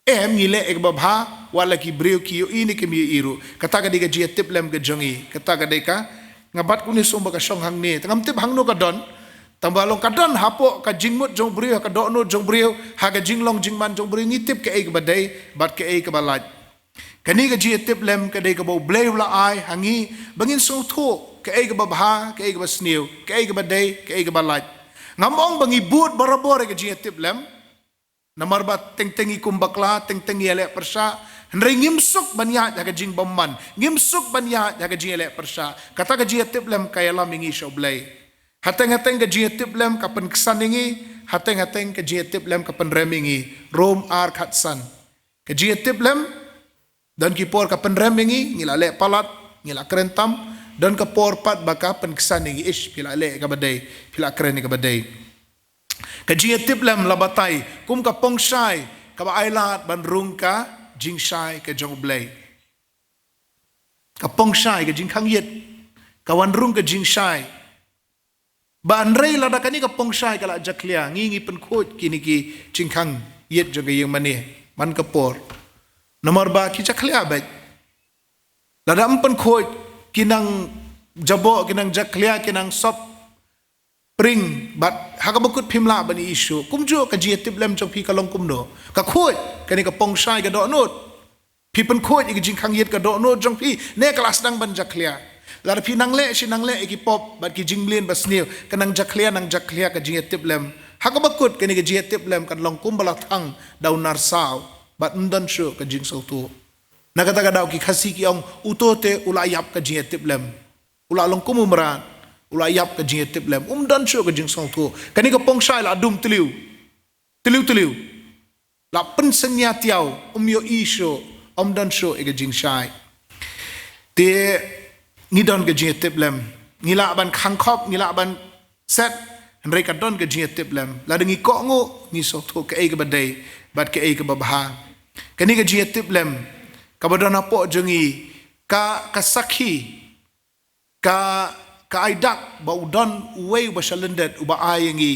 Em, ngi leh ïa kaba bha wat la ki briew ki ïohi ne kim ïohi ruh. Kata ka dei ka jingïatiplem ka jong ngi. Kata ka dei ka, nga bat kane sum ba ka shong hangne. Te ngam tip hangno ka don. Tangba long ka don hapoh ka jingmut jong u briew, ha ka dohnud jong u briew, ha ka jinglong jingman jong u briew, ngi tip kaei kaba dei bad kaei kaba lait. Kane ka jingïatiplem ka dei kaba U Blei u la ai ha ngi ba ngin sngewthuh kaei kaba bha, kaei kaba sniew, kaei kaba dei, kaei kaba lait. Ngam ong ba ngi bud barabor ïa ka jingïatiplem. Namar ba teng teng ngi kum bakla, teng teng ngi ïaleh pyrshah. Hynrei ngim suk ban ïaid ha ka jingbymman, ngim suk ban ïaid ha ka jingïaleh pyrshah. Kata ka jingïatiplem ka ïalam ïa ngi sha U Blei. Hateng hateng ka jingïatiplem ka pynksan ïa ngi, hateng hateng ka jingïatiplem ka pynrem ïa ngi. Rom ar khatsan. Ka jingïatiplem don ki por ka pynrem ïa ngi, ngi la leh palat, ngi la kren tam. Don ka por pat ba ka pynksan ïa ngi, ish, phi la leh kaba dei, phi la kren ïa kaba dei. Ka jingïatiplem la batai kum ka pongshai kaba ailad ban rung ka jingshai ka jong U Blei. Ka pongshai, ka jingkhang ïit, ka wan rung ka jingshai. Ba hynrei lada kane ka pongshai ka la jakhlia, ngi ngi pynkhuid kine ki jingkhang ïit jong ka ïing mane man ka por. Namar ba ki jakhlia beit. Lada ym pynkhuid, ki nang jaboh, ki nang jakhlia, ki nang sop pring, bad ha kaba kut phim lah ban ïohi shuh. Kumjuh ka jingïatiplem jong phi ka long kumno? Ka khuid, kane ka pongshai ka dohnud. Phi pynkhuid ïa ka jingkhang ïit ka dohnud jong phi, ne ka la sdang ban jakhlia? Lada phi nang leh shi nang leh ïa ki pop bad ki jingmlien basniew, ka nang jakhlia nang jakhlia ka jingïatiplem. Ha kaba kut kane ka jingïatiplem kan long kumba la thang da u narsaw bad ym don shuh ka jingsngewthuh. Na kata ka daw ki Khasi ki ong, uto te u la ïap ka jingïatiplem. U la long kum u mrad, u la ïap ka jingïatiplem. Um don shuh ka jingsngewthuh. Kane ka pongshai la dum tliw. Tliw tliw. La pynsynñia tiaw, um ïohi shuh, um don shuh ïa ka jingshai. Te ngi don ka jingïatiplem. Ngi lah ban khang khop, ngi lah ban set, hynrei ka don ka jingïatiplem. Lada ngi kohnguh, ngi sngewthuh kaei kaba dei bad kaei kaba bha. Kane ka jingïatiplem kaba don hapoh jong ngi, ka, ka sakhi, ka, ka ai dak ba u don uwei uba shalyndet uba ai ïa ngi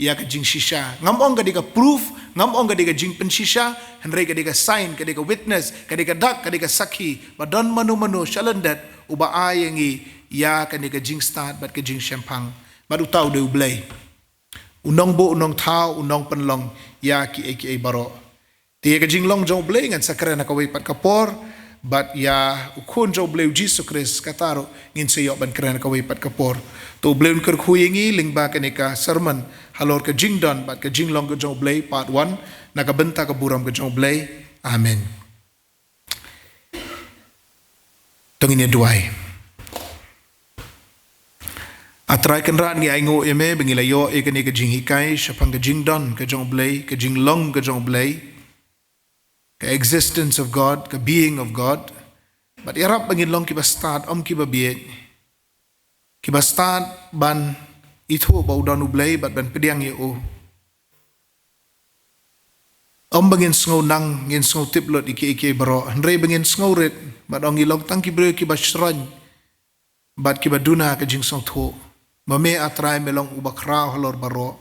ïa ka jingshisha. Ngam ong ka dei ka proof, ngam ong ka dei ka jingpynshisha, hynrei ka dei ka sign, ka dei ka witness, ka dei ka dak, ka dei ka sakhi ba don mano mano shalyndet uba ai ïa ngi ïa kane ka jingstad bad ka jingshemphang. Bad uta u dei U Blei. U nongbuh, u nongthaw, u nongpynlong ïa kiei kiei baroh. Te ïa ka jinglong jong U Blei ngan sa kren ha kawei pat ka por, bad ïa U Khun jong U Blei U Jisu Khrist kata ruh ngin sa ïoh ban kren ha kawei pat ka por. To U Blei un kyrkhu ïa ngi lyngba kane ka sermon halor ka jingdon bad ka jinglong ka jong U Blei part one, na ka bynta ka burom ka jong U Blei. Amen. To ngin ïa duwai. A Trai Kynrad, ngi ainguh ïa me ba ngi la ïoh ïa kane ka jinghikai shaphang ka jingdon ka jong U Blei, ka jinglong ka jong U Blei, ka existence of God, ka being of God. Bad ïarap ba ngin long kiba stad, ym kiba bieit. Kiba stad ban ithuh ba u don U Blei bad ban pdiang ïa u. Ym ba ngin sngew nang, ngin sngew tip lut ïa kiei kiei baroh, hynrei ba ngin sngew rit bad ong ngi long tang ki briew kiba shroiñ bad kiba duna ka jingsngewthuh. Ma me, A Trai, me long uba khraw halor baroh.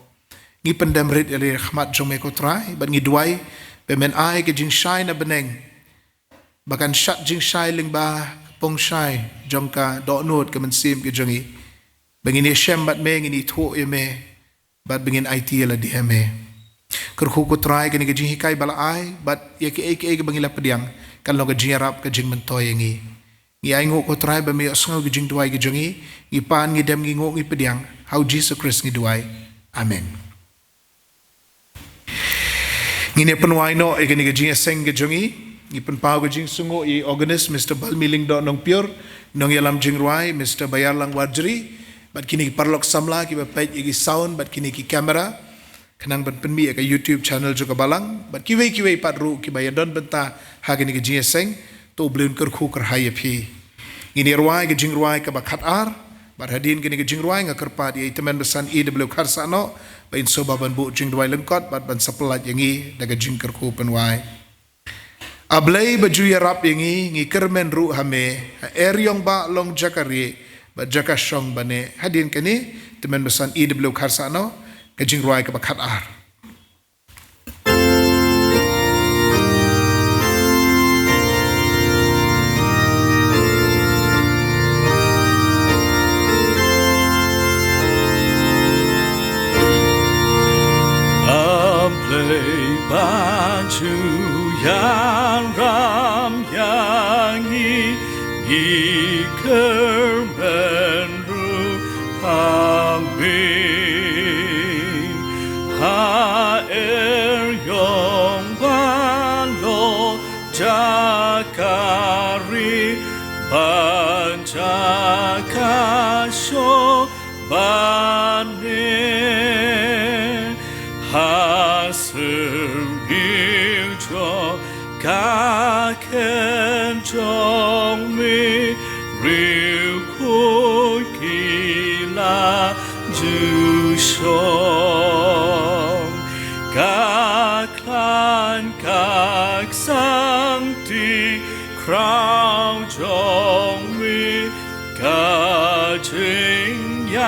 Ngi pyndem rit ïa la ka khmat jong me, ko Trai, bad ngi duwai ba men ai ka jingshai na bneng ba kan shad jingshai lyngba ka pongshai jong ka dohnud ka mynsiem ka jong ngi, ba ngin ïashem bad me, ngin ithuh ïa me, bad ba ngin aiti ïa lade ha me. Kyrkhu, ko Trai, kane ka jinghikai ba la ai, bad ïa kiei kiei kiba ngi la pdiang kan long ka jingïarap, ka jingmyntoi ïa ngi. Ngi ainguh, ko Trai, ba me ïohsngew ka jingduwai ka jong ngi. Ngi pan, ngi dem, ngi nguh, ngi pdiang. Ha U Jisu Khrist ngi duwai. Amen. Ngin ïa pynwai noh ïa kane ka jingïaseng ka jong ngi. Ngi pynpaw ka jingsngewnguh ïa i organist, Mister Balmi Lyngdoh Nongpyiur, nongïalam jingrwai, Mister Bayarlang Warjri, bad kine ki paralok samla kiba peit ïa ki sound bad kine ki camera, khnang ban pynmih ïa ka YouTube channel jong ka Balang, bad kiwei kiwei pat ruh kiba ïadon bynta ha kane ka jingïaseng. To U Blei un kyrkhu kyrhai ïa phi. Ngin ïa rwai ka jingrwai kaba khatar, bad hadien kane ka jingrwai nga kyrpad ïa i Tymmen Basan E W Kharsahnoh ba in sngewbha ban buh jingduwai lyngkot bad ban sa pyllait ïa ngi da ka jingkyrkhu pynwai. A Blei ba ju ïarap ïa ngi, ngi kyrmen ruh ha me, ha Eriong Bah long jaka rieh, bad jaka shong ba neh. Hadien kane, Tymmen Basan E W Kharsahnoh, ka jingrwai kaba khatar. A Blei ba ju ïalam ïa ngi, ngi kyrmen ruh ha me. Ha Eriong Bah long jaka rieh, bad jaka shong ba neh. Ha syrngiew jong ka khein jong me, riewkhuid Ju shong ka khlaiñ ka ksangti khraw jong mi, ka jingïada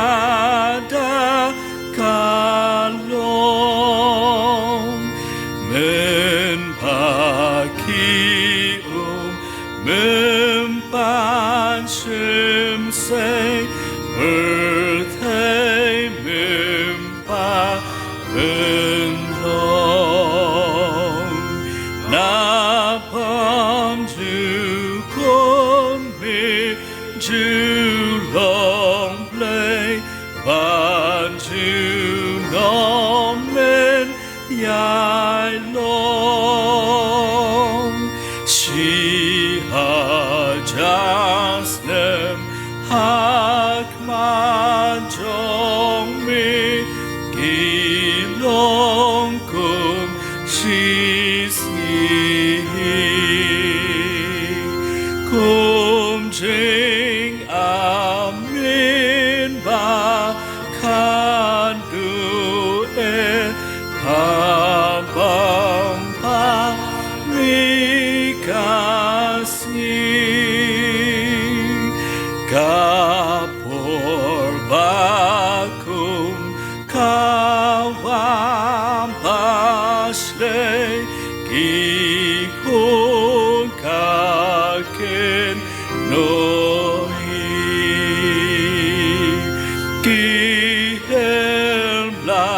ka long. Mynba ki um, mynba shim sei, pyrthei mynba pynlong. Naba ym ju khun, mi ju long blei, ban ju nongmen ïai long. Shi hajar snem ha khmat jong mi, ki long kum shi sngi. Kum jingim mynba khatduh eh, haba ym pap mi ka sngi. Ka por ba kum ka wan ba shlei, ki khun ka kynnoh hi. Ki hynmen la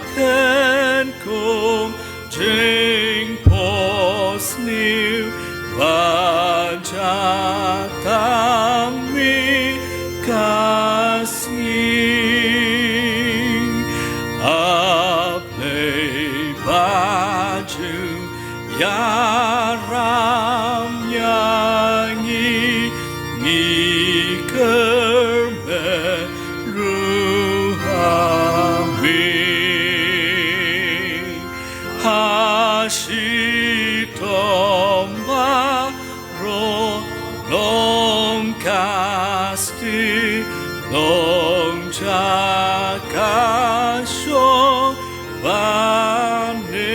kren kum jingphohsniew, ban jia tang mi ka sngi. A Blei ba ju ïaram ïa ngi, ngi kyrmen ruh ha me. Ha shitom baroh long ka stieh, long jaka shong banim.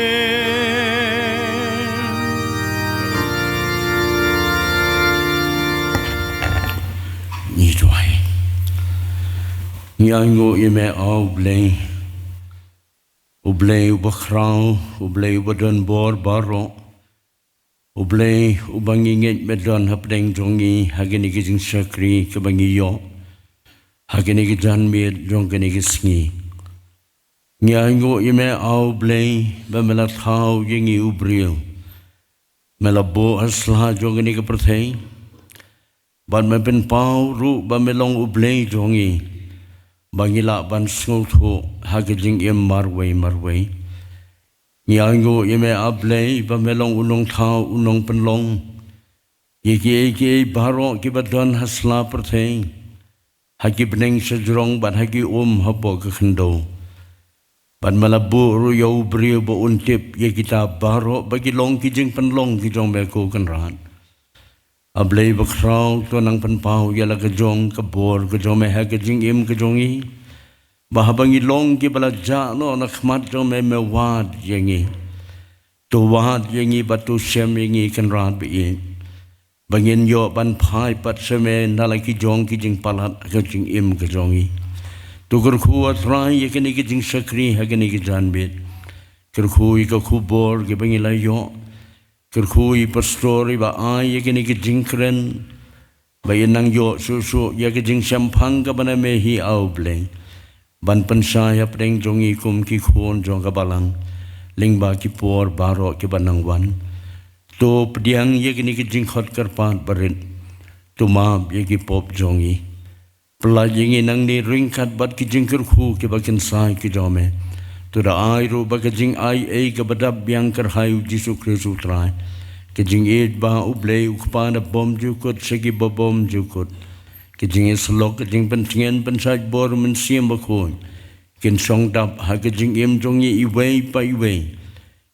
Ngi duwai. Ngi ainguh ïa me, A U Blei. U Blei uba khraw, U Blei uba don bor baroh. U Blei uba ngi ngeit me don hapdeng jong ngi ha kine ki jingshakri kiba ngi ïoh ha kine ki janmiet jong kine ki sngi. Ngi ainguh ïa me, A U Blei, ba me la thaw ïa ngi u briew. Me la buh ha sla jong kane ka pyrthei. Bad me pynpaw ruh ba me long U Blei jong ngi, ba ngi lah ban sngewthuh ha ka jingim marwei marwei. Ngi ainguh ïa me, A Blei, ba me long u nongthaw, u nongpynlong ïa kiei kiei baroh kiba don ha sla pyrthei, ha ki bneng shajrong bad ha ki um hapoh ka khyndew. Bad me la buh ruh ïa u briew ba un tip ïa kita baroh ba ki long ki jingpynlong ki jong me, ko Kynrad. A Blei bakhraw, to nang pynpaw ïa la ka jong ka bor ka jong me ha ka jingim ka jong ngi, ba haba ngi long kiba la jah noh na khmat jong me, me wad ïa ngi. To wad ïa ngi bad to shem ïa ngi, Kynrad ba ïeit, ba ngin ïoh ban phai pat sha me na la ki jong ki jingpalat ha ka jingim ka jong ngi. To kyrkhu, A Trai, ïa kine ki jingshakri ha kine ki janmiet. Kyrkhu ïa ka khubor kiba ngi la ïoh. Kyrkhu ïa i pastor iba ai ïa kine ki jingkren, ba in nang ïoh shuh shuh ïa ka jingshemphang kaba na me hi, A U Blei, ban pynshai hapdeng jong ngi kum ki khun jong ka balang, lyngba ki por baroh kiba nang wan. To pdiang ïa kine ki jingkhot kyrpad barit. To map ïa ki pop jong ngi. Pyllait ïa ngi nangne ryngkat bad ki jingkyrkhu kiba kynsai ki jong me. To da ai ruh ba ka jingaiei kaba dap biang kyrhai U Jisu Khrist U Trai, ka jingïeit ba U Blei U Kpa na bymjukut sha kiba bymjukut, ka jingïasyllok, ka jingpyntngen pynshait bor Mynsiem Bakhuid, kin shong dap ha ka jingim jong ngi iwei pa iwei.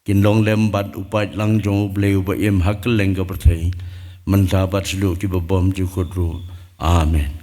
Kin long lem bad u paidlang jong U Blei uba im ha kylleng ka pyrthei, mynta bad shaduh kiba bymjukut ruh. Amen.